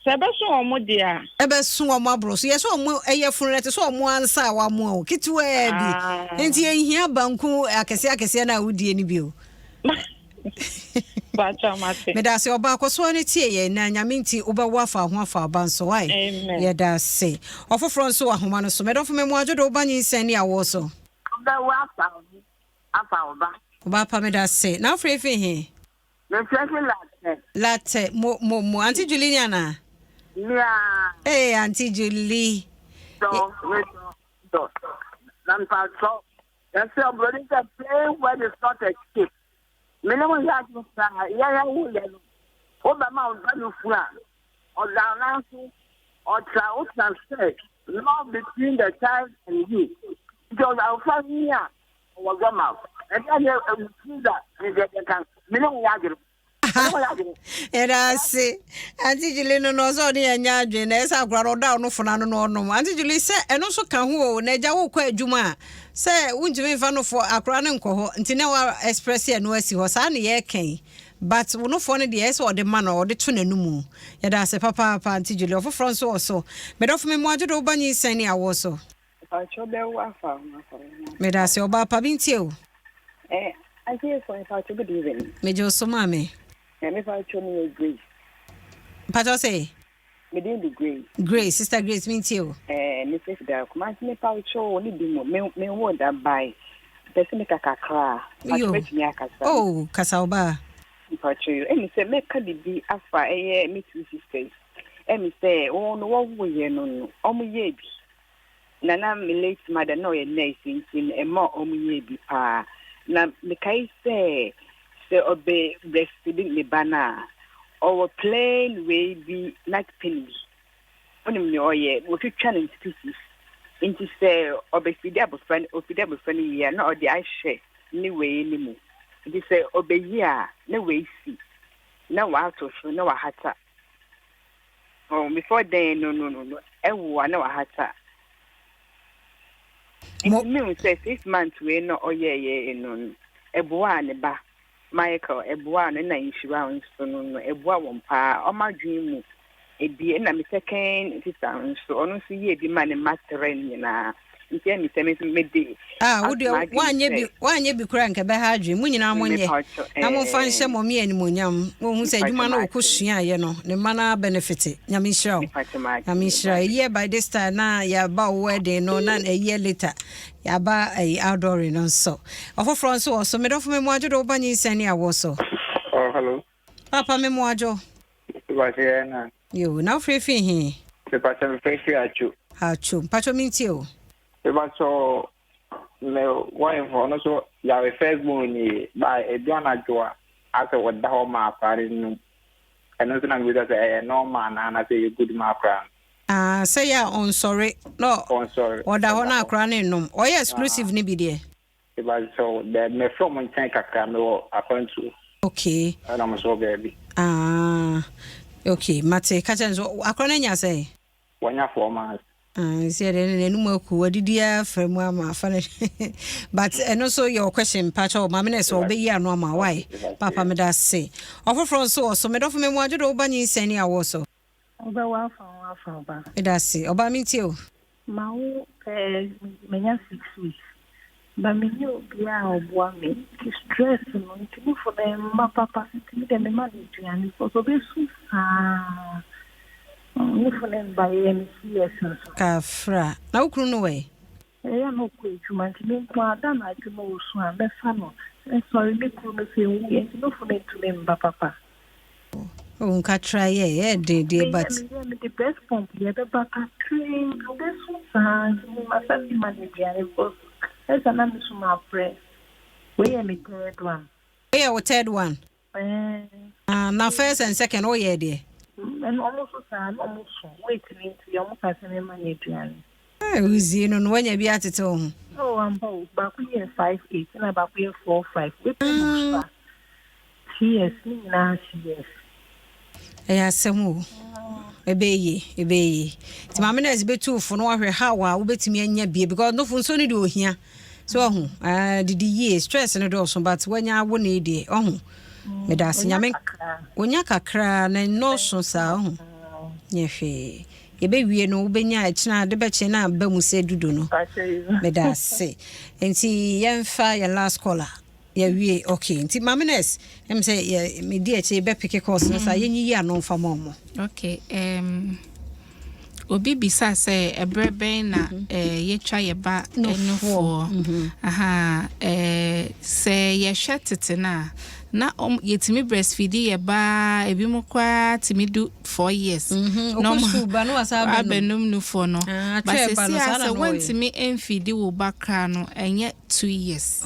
Speaker 7: ɛbɛso wɔn deɛ a.
Speaker 3: Ɛbɛso wɔn aboro so. Yɛ sɛ wɔn ɛyɛ funu no ɛte sɛ wɔn ansa a wɔamoa o ketewaa bi. Nti yɛnhia banku akɛseɛ akɛseɛ no a wodie no bi o.
Speaker 7: Mpakyɛ mate.
Speaker 3: Meda ase ɔbaa kɔ so ara tie yɛn na Nyame nti wobɛwo afa ho afa aba nso wai.
Speaker 7: Amen.
Speaker 3: Yɛda ase. Ɔfoforɔ nso wɔ ahoma no so. Medɔfo me mmoa dwodo wo ba nyinsɛn ne awoɔ so.
Speaker 8: Wobɛwo afa wo ho afa wo ba.
Speaker 3: Ɔbaa pa meda ase. Na wofrɛ fi he?
Speaker 8: Mefrɛ fi Latɛ.
Speaker 3: Latɛ mo mo mo Auntie Julie ni anaa?
Speaker 8: Mia.
Speaker 3: Ee Auntie Julie.
Speaker 8: Dɔ me dɔ dɔ. Na mpatsɔ yɛsɛ obroni sɛ plain word is not escape. Me ne mo yɛ adwene koraa yɛyɛ wo yɛ no wobɛma wo ba no funu a ɔda nan so ɔtra wo transfer love between the child and you. Nti ɔfa ni a ɔwɔ dɔ ma wo. Ɛdeɛ ne ɛwutu da ne deɛ deɛ kan me ne mo yɛ adwene.
Speaker 3: Yɛda ase. Auntie Julie no no ɔsɛ ɔne yɛn nyɛ adwene na ɛsɛ akora no ɔda ɔno fona no na ɔnom. Auntie Julie sɛ ɛno nso ka ho o na agya wokɔ adwuma a sɛ wontumi mfa no fo akora no nkɔ hɔ nti na wa express ɛno asi hɔ saa ne yɛreka yi but wo nofoɔ no deɛ ɛsɛ ɔde ma no ɔde to n'anomu. Yɛda ase papaapa Auntie Julie. Ɔfoforɔ nso wɔ so. Medɔfo me mmoa dwodo wo ba nyinsɛn ne awoɔ so.
Speaker 9: Mpakyɛ bɛwo afa ho afa wo ho.
Speaker 3: Meda ase ɔbaa pa bi ntie o.
Speaker 9: Eh, Auntie Efo, mpakyɛ good evening.
Speaker 3: Megye wo so maame.
Speaker 9: Eh, me pakyɛ me yɛ Grace.
Speaker 3: Mpakyɛ sɛ?
Speaker 9: Me din de Grace.
Speaker 3: Grace, Sister Grace, me ntie o.
Speaker 9: Eh, me sɛ fida Kumasi me pa wo ne bi mu me me wo da by. Pɛ sɛ meka kakra.
Speaker 3: Yo.
Speaker 9: Mɛtumi akasa.
Speaker 3: Oh, kasa wo ba.
Speaker 9: Mpacho yo. Ɛmi sɛ mɛka bibi afa ɛyɛ me two sisters. Ɛmi sɛ wɔn no wɔwoyɛ no no ɔmo yɛ bi. Na na me late mother na ɔyɛ nurse nti no ɛma ɔmo yɛ bi paa. Na mekae sɛ sɛ ɔbɛ breastfeed ne ba no a ɔwɔ plain wei bi napkin bi. Wonim nea ɔyɛ, wɔtwitwa no into pieces. Nti sɛ ɔbɛfidi abɔfra no, ofidi abɔfra no wie a na ɔde ahyɛ ne wei no mu. Nti sɛ ɔbɛyi a na wei si na wato so na wahata. Oh, before then no no no no ɛwo a na wahata. Nti mehu sɛ 6 months wei na ɔyɛɛyɛ no no ɛboaa ne ba Michael, ɛboaa no, ɛna nhyira nso no no ɛboa wɔn paa. Ɔmo adwene mu ebi ɛna me second sister nso, ɔno nso yɛ bi ma ne mma tere nyinaa. Nti ɛmi sɛ me nso mede
Speaker 3: Ah, wo deɛ woanyɛ bi, woanyɛ bi koraa nka ɛbɛha adwene. Mo nyinaa monyɛ na momfa nhyɛ mɔme animonyam. Wohu sɛ adwuma no wokɔ suaeɛ no ne mma no benefit. Nyame nhyira wo, Nyame nhyira. A year by this time na yɛaba wo wedding no, na a year later yɛaba ayi outdooring no nso. Ɔfoforɔ nso wɔ so. Medɔfo, me mmoadwo de woba nyinsɛn ne awoɔ so.
Speaker 10: Oh, hello.
Speaker 3: Papa, me mmoadwo.
Speaker 10: Mepakyɛ yɛ na.
Speaker 3: Yo, na wofrɛ fi he?
Speaker 10: Mepakyɛ, mefrɛ fi Atwo.
Speaker 3: Atwo, mpatwɔ, mentie o.
Speaker 10: Mepakyɛ, me wife ɔno nso yare, first born nie ba. Edu anadwo a, asɛ wɔda hɔ ma akwadaa no num. Ɛno nso na mebisa sɛ ɛyɛ normal anaa anaasɛ ɛyɛ good ma akwadaa no?
Speaker 3: Ah, sɛ yɛ a ɔnsɔre na
Speaker 10: ɔnsɔre.
Speaker 3: Ɔda hɔ na akora ne nnom. Ɔyɛ exclusive ne bi deɛ?
Speaker 10: Mepakyɛ dɛ, mefrɛ ɔmo nkyɛn kakra, mewɔ akwantuo. Ɛna mo so baabi.
Speaker 3: Ah, okay, mate. Ka kyerɛ no so akora no anya sɛ?
Speaker 10: Wɔnya 4 months.
Speaker 3: Ah, sɛ ɛdeɛ no n'anum aku wadidi afra mu ama afa no, but ɛno nso yɛ ɔkwɛhyɛ. Mpakyɛ, maame no sɛ ɔbɛyi ano ama wae. Papa, meda ase. Ɔfoforɔ nso wɔ so. Medɔfo, me mu adwo de woba nyinsɛn ne awoɔ so.
Speaker 11: Wobɛwɔ afa ho afa ɔba.
Speaker 3: Meda ase, ɔbaa, mentie o.
Speaker 11: Ma wo manya 6 weeks ba, menye obiaa a ɔboa me, nti stress no nti mefo no ɛmma papa. Nti me deɛ mema no aduane because ɔbɛsu saa, mefo no mba. Yɛyɛ me CS nso.
Speaker 3: Kafra, na wo kunu no wɛ?
Speaker 11: Ɛyɛ na ɔkɔ adwuma, nti me nko ada na adwuma wɔ su a mɛfa no sɔre me kunu no sɛ ɛwuyɛ, nti mefo no ntumi mba papa.
Speaker 3: Oh, nkatra yɛ yɛ den deɛ, but
Speaker 11: meyɛ mede breast pump yɛ bɛba kakraa bi, ɔbɛsu saa, nti masa mi ma no aduane because ɛsa na me so mabrɛ. Wei yɛ me third one.
Speaker 3: Woyɛ wo third one?
Speaker 11: Ɛɛ.
Speaker 3: Ah, na first and second woyɛ deɛ?
Speaker 11: Ɛno ɔmo so saa na ɔmo so wait ne, nti ɔmo ka sɛ mema no aduane.
Speaker 3: Wozie no no woanya bi atete wo ho.
Speaker 11: Oh, ampa o. Baako yɛ 5'8 na baako yɛ 4'5. Wei pɛ na ɔfa CS ne nyinaa CS.
Speaker 3: Ɛyɛ asɛm o, ɛbɛyie, ɛbɛyie. Nti maame no ɛsɛ bɛtu fo no, wahwɛ how a wobɛtumi anya bie because nofo nsuo no deɛ ohia so ɔho didi yie. Stress no dɔɔso, but wanya awo ne deɛ ɔho. Meda ase, Nyame. Onya kakra na nnɔɔso saa, ɔho nyɛ hwee. Yɛbɛwie no, wobɛnya ɛkyena de bɛkyɛ na aba mu sɛ dudu no. Meda ase. Nti yɛmfa yɛn last caller, yɛwie. Okay, nti maame nurse, ɛm sɛ yɛ medi akyi yɛbɛpick calls no saa, yɛnyiyi ano mfa ma ɔmo.
Speaker 4: Okay, obi bisa sɛ ɛberɛ bɛn na yɛtwa yɛ ba nufoɔ. Aha, sɛ yɛhwɛ tete no a, na yɛtumi breastfeed yɛ ba, ebi mu koraa tumi du 4 years
Speaker 3: na
Speaker 4: ɔmo
Speaker 3: ɔkɔ school ba na wasa abɛnum.
Speaker 4: Abɛnum nufoɔ no.
Speaker 3: Ah,
Speaker 4: but
Speaker 3: atwerɛ ba no,
Speaker 4: sɛsi
Speaker 3: saa
Speaker 4: a
Speaker 3: na
Speaker 4: sɛ
Speaker 3: na ɔyɛ.
Speaker 4: wɔntumi mfeed wo ba koraa no, ɛnyɛ 2 years.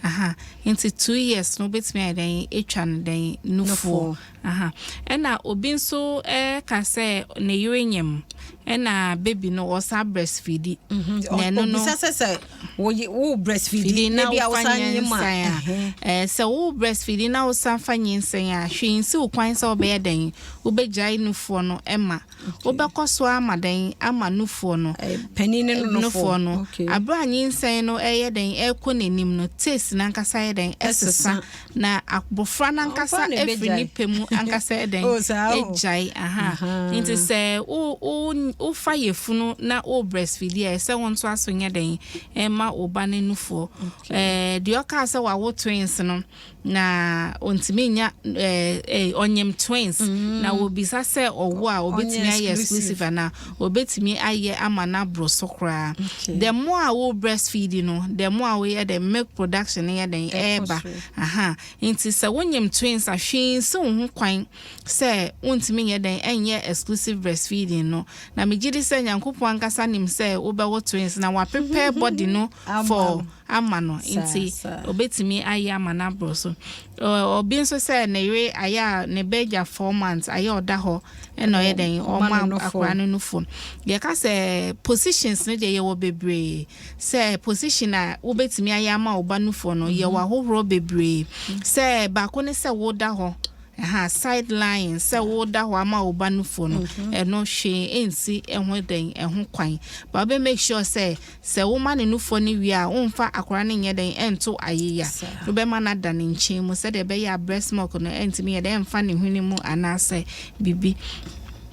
Speaker 4: Aha, nti 2 years no wobɛtumi ayɛ dɛn atwa no dɛn nufoɔ.
Speaker 3: Nufoɔ.
Speaker 4: Aha, ɛna obi nso ɛka sɛ ne yere nyam ɛna baby no ɔsa breastfeed. Na ɛno no
Speaker 3: obisa sɛ woyi wo breastfeed
Speaker 4: feedi na
Speaker 3: na bi a
Speaker 4: wofa
Speaker 3: wosan nyem a
Speaker 4: nyinsɛn a sɛ wo breastfeed na wosan fa nyinsɛn a, hwee nsi wo kwan sɛ wobɛyɛ dɛn wobɛgyae nufoɔ no ɛma wobɛkɔ so ama dɛn ama nufoɔ no.
Speaker 3: Panin ne no
Speaker 4: nufoɔ no. Abere a nyinsɛn no ɛyɛ dɛn ɛkɔ n'anim no, taste n'ankasa yɛ dɛn ɛsesa, na abɔfra n'ankasa
Speaker 3: Ɔmfa na
Speaker 4: ɛfiri
Speaker 3: ɛbɛgyae.
Speaker 4: ne pɛ mu ankasa yɛ dɛn
Speaker 3: Oh, saa o.
Speaker 4: ɛgyae. Aha, nti sɛ wo wo wofa yɛfunu na wo breastfeed a, ɛsɛ wo nto aso nyɛ dɛn ɛma ma wo ba no nufoɔ. Eh, deɛ ɔkaa sɛ wawo twins no na ɔntumi nya eh, eh, ɔnyem twins na wɔbisa sɛ ɔwo a ɔbɛtumi ayɛ exclusive anaa ɔbɛtumi ayɛ ama no aboro so koraa. The more a wo breastfeed no, the more a woyɛ dɛ milk production no yɛ dɛn ɛɛba. Aha, nti sɛ wonyem twins a, hwee nsi wo ho kwan sɛ wontumi nyɛ dɛn ɛnyɛ exclusive breastfeeding no. Na megye di sɛ Nyankopɔn ankasa nim sɛ wobɛwo twins na wa prepare body no for ama no nti obetumi ayɛ ama no aboro so. Obi nso sɛ ne yere ayɛ a ne ba agya 4 months ayɛ ɔda hɔ ɛna ɔyɛ dɛn ɔma akwaraa no nufoɔ. Yɛka sɛ positions no deɛ, yɛwɔ bebree sɛ position a wobɛtumi ayɛ ama wo ba nufoɔ no. Yɛwɔ ahodoɔ bebree sɛ baako ne sɛ woda hɔ ha, side lying, sɛ woda hɔ ama wo ba nufoɔ no, ɛno hwee ɛnsi ɛho dɛn ɛho kwan, but wobɛ make sure sɛ woma ne nufoɔ no wie a, womfa akwaraa no nyɛ dɛn ɛnto ayeya. Wobɛma no ada ne nkyɛn mu sɛdeɛ ɛbɛyɛ a breast milk no ɛntumi yɛ dɛn ɛmfa ne hwene mu anaasɛ biribi.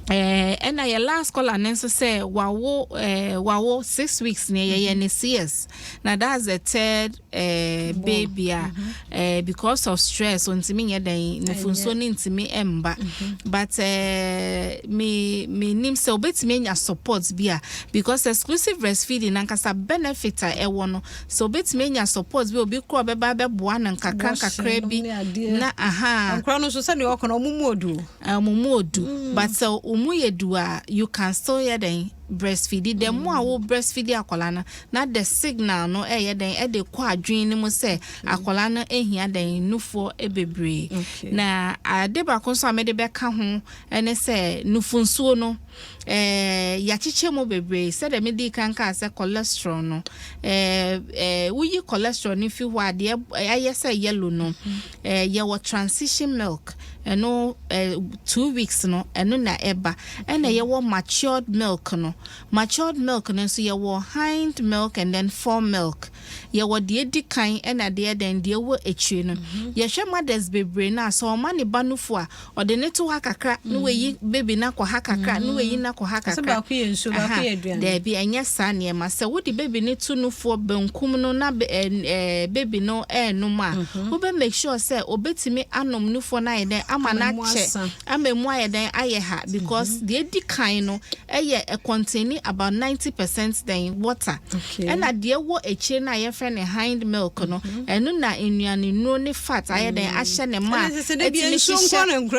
Speaker 4: Ɛna yɛ last caller ne nso sɛ wawo 6 weeks ne yɛyɛ ne CS na that's the third baby a because of stress ontumi nyɛ dɛn nufunsuo ne ntumi ɛmba, but me nim sɛ obetumi anya support bi a, because exclusive breastfeeding nankasa benefit a ɛwɔ no, sɛ obetumi anya support bi, obi kura ɔbɛba abɛboa no nkakra nkakra bi na aha.
Speaker 3: Nkora no nso, sɛdeɛ ɔkɔ no, ɔmo mu odu.
Speaker 4: Ɔmo mu odu, but sɛ ɔmo yɛ du a, you can still yɛ dɛn breastfeed. The more a wo breastfeed akwadaa no, na the signal no ɛyɛ dɛn ɛde kɔ adwene no mu sɛ akwadaa no ehia dɛn nufoɔ bebree. Na ade baako nso a mede bɛka ho ɛne sɛ nufunsuo no, yɛakyekyɛ mu bebree sɛdeɛ mede kan kaa sɛ colostrum no, ɛɛ ɛɛ woyi colostrum no fi hɔ a, deɛ ɛyɛ sɛ yellow no, yɛwɔ transition milk. Ɛno 2 weeks no ɛno na ɛba. Ɛna yɛwɔ matured milk no. Matured milk no nso, yɛwɔ hind milk and then fore milk. Yɛwɔ deɛ di kan ɛna deɛ dɛn deɛ wɔ akyire no. Yɛhwɛ mothers bebree no a, sɛ ɔma ne ba nufu a, ɔde ne to ha kakra na wayi baby no akɔ ha kakra na wayi no akɔ ha kakra. Daabi, ɛnyɛ saa nneɛma. Sɛ wode baby no to nufoɔ benkum no na baby no ɛɛnum a, wobɛ make sure sɛ obetumi anom nufoɔ no ayɛ dɛn ama no akyɛ ama emu ayɛ dɛn ayɛ ha, because deɛ edi kan no ɛyɛ ɛcontain about 90% dɛn water, ɛna deɛ wɔ akyire no a yɛfrɛ no hind milk no, ɛno na nnuane nnuro ne fat ayɛ dɛn ahyɛ ne ma a
Speaker 3: ɛtumi hyehyɛ,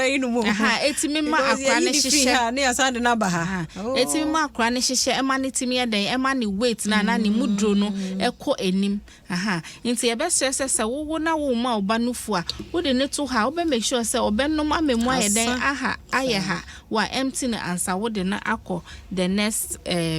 Speaker 4: ɛtumi ma akora no hyehyɛ, ɛtumi ma akora no hyehyɛ, ɛma ne tumi yɛ dɛn ɛma ne weight na na ne muduro no ɛkɔ anim. Aha, nti yɛbɛsrɛ sɛ wowo na wo ma ɔba nufu a, wode ne to ha, wobɛ make sure sɛ ɔbɛnom ama mu ayɛ dɛn aha ayɛ ha wa empty no ansa wode no akɔ the next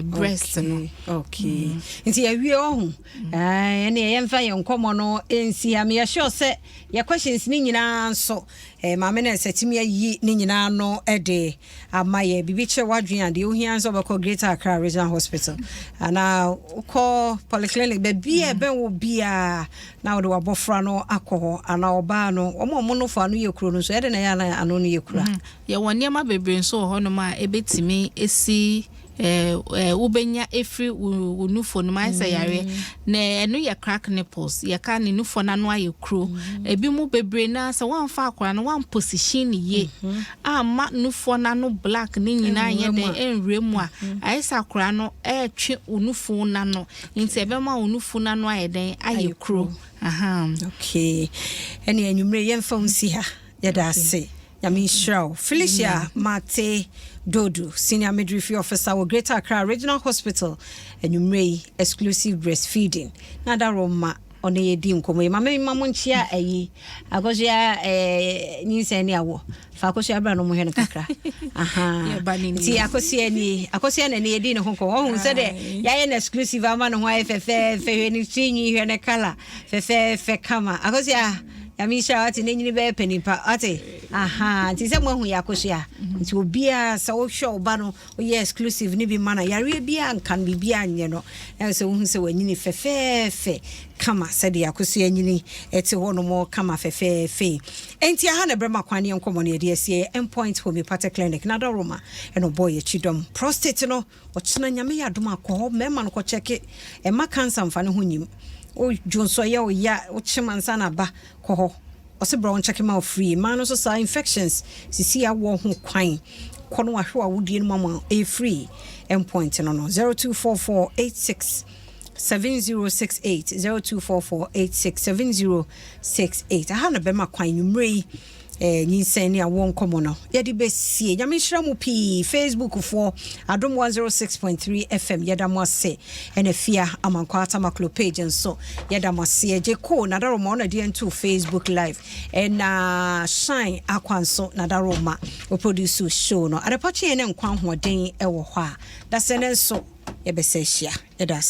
Speaker 4: breast no.
Speaker 3: Okay, nti yɛwie ɔho ɛne yɛmfa yɛn nkɔmmɔ no nsi ha. Meyɛ sure sɛ yɛ questions ne nyinaa nso, maame no ɛsɛ tumi ayi ne nyinaa no de ama yɛ. Biribi kyerɛ w'adwene a, deɛ wohia nso wobɛkɔ Greater Accra Regional Hospital anaa wokɔ polyclinic baabi a ɛbɛn wo biaa na wode wabɔfra no akɔ hɔ anaa ɔbaa no. Ɔmo a ɔmo nofo ano yɛ kuro no nso, ɛde na ɛyɛ ana ano no yɛ kura?
Speaker 4: Yɛwɔ nneɛma bebree nso wɔ hɔnom a ɛbɛtumi esi wobɛnya efiri wo nufo no mu ayɛ sɛ yareɛ, na ɛno yɛ crack nipples. Yɛka ne nufo n'ano ayɛ kuro. Ebi mu bebree naa sɛ wɔamfa akwaraa no wɔam position ne yie amma nufoɔ n'ano black ne nyinaa nyɛ dɛn ɛnwura mu a, ayɛ sɛ akwaraa no ɛɛtwe wo nufo n'ano, nti ɛbɛma wo nufo n'ano ayɛ dɛn ayɛ kuro.
Speaker 3: Okay, ɛne anwummerɛ yɛmfa wo nsi ha. Yɛda ase, Nyame nhyira wo. Felicia Mate Dodo, senior midwifery officer wɔ Greater Accra Regional Hospital. Anwummerɛ yi, exclusive breastfeeding na adaro ma ɔne yɛdi nkɔmmɔ yi. Ma mema mo nkyea ayi Akosua nyinsɛn ne awɔ fa. Akosua bra no mo hwɛ no kakra. Aha, nti Akosua nie, Akosua na ne yɛdi ne ho nkɔmmɔ. Ɔhu sɛdeɛ yɛayɛ no exclusive ama ne ho ayɛ fɛfɛɛfɛ. Hwɛ ne tiri nwi, hwɛ ne colour fɛfɛɛfɛ kama. Akosua. Nyame nhyira wate ne nyini bɛyɛ panin pa wate. Aha, nti sɛ moahu yɛ akosua. Nti obiara sɛ wohwɛ wo ba no woyɛ exclusive ne bi ma no yareɛ biara nka no biribiara nyɛ no. Na sɛ wohu sɛ wanyini fɛfɛɛfɛ kama sɛdeɛ akosua nyini ɛte hɔ nom kama fɛfɛɛfɛ yi. Enti aha na ɛbrɛ ma kwan ne nkɔmmɔ no yɛde asie Endpoint Homeopathic Clinic na dɔroma ɛna ɔbɔɔ yɛkyi dɔm. Prostate no ɔkyena Nyame yɛ adom akɔ hɔ mmarima no kɔkyɛke ɛma cancer mfa ne ho nyim. Wo dwonsɔ yɛ wo ya wokyem ansa na aba kɔ hɔ ɔse brɛ wo nkyɛke ma wo free. Mmaa no nso saa infections sisi awɔ ho kwan kɔ no wahwɛ w'awodie no mu ama ɛyɛ free. Endpoint no no 0244 86 7068 0244 86 7068. Aha na bɛma kwan nwummerɛ yi nyinsɛn ne awoɔ nkɔmmɔ no yɛde bɛsie. Nyame nhyira mu pii. Facebook foɔ, Adom 106.3 FM, yɛda mo ase. Ɛna Fia Amankwa Atamaklo page nso yɛda mo ase. Agye ko Nadaroma ɔna deɛ nto Facebook live, ɛna Shine Akwa nso Nadaroma ɔproduce show no. Adepa kyeɛ ne nkwa ahoɔden ɛwɔ hɔ a dasɛ ne nso yɛbɛsɛ ahyia. Yɛda ase.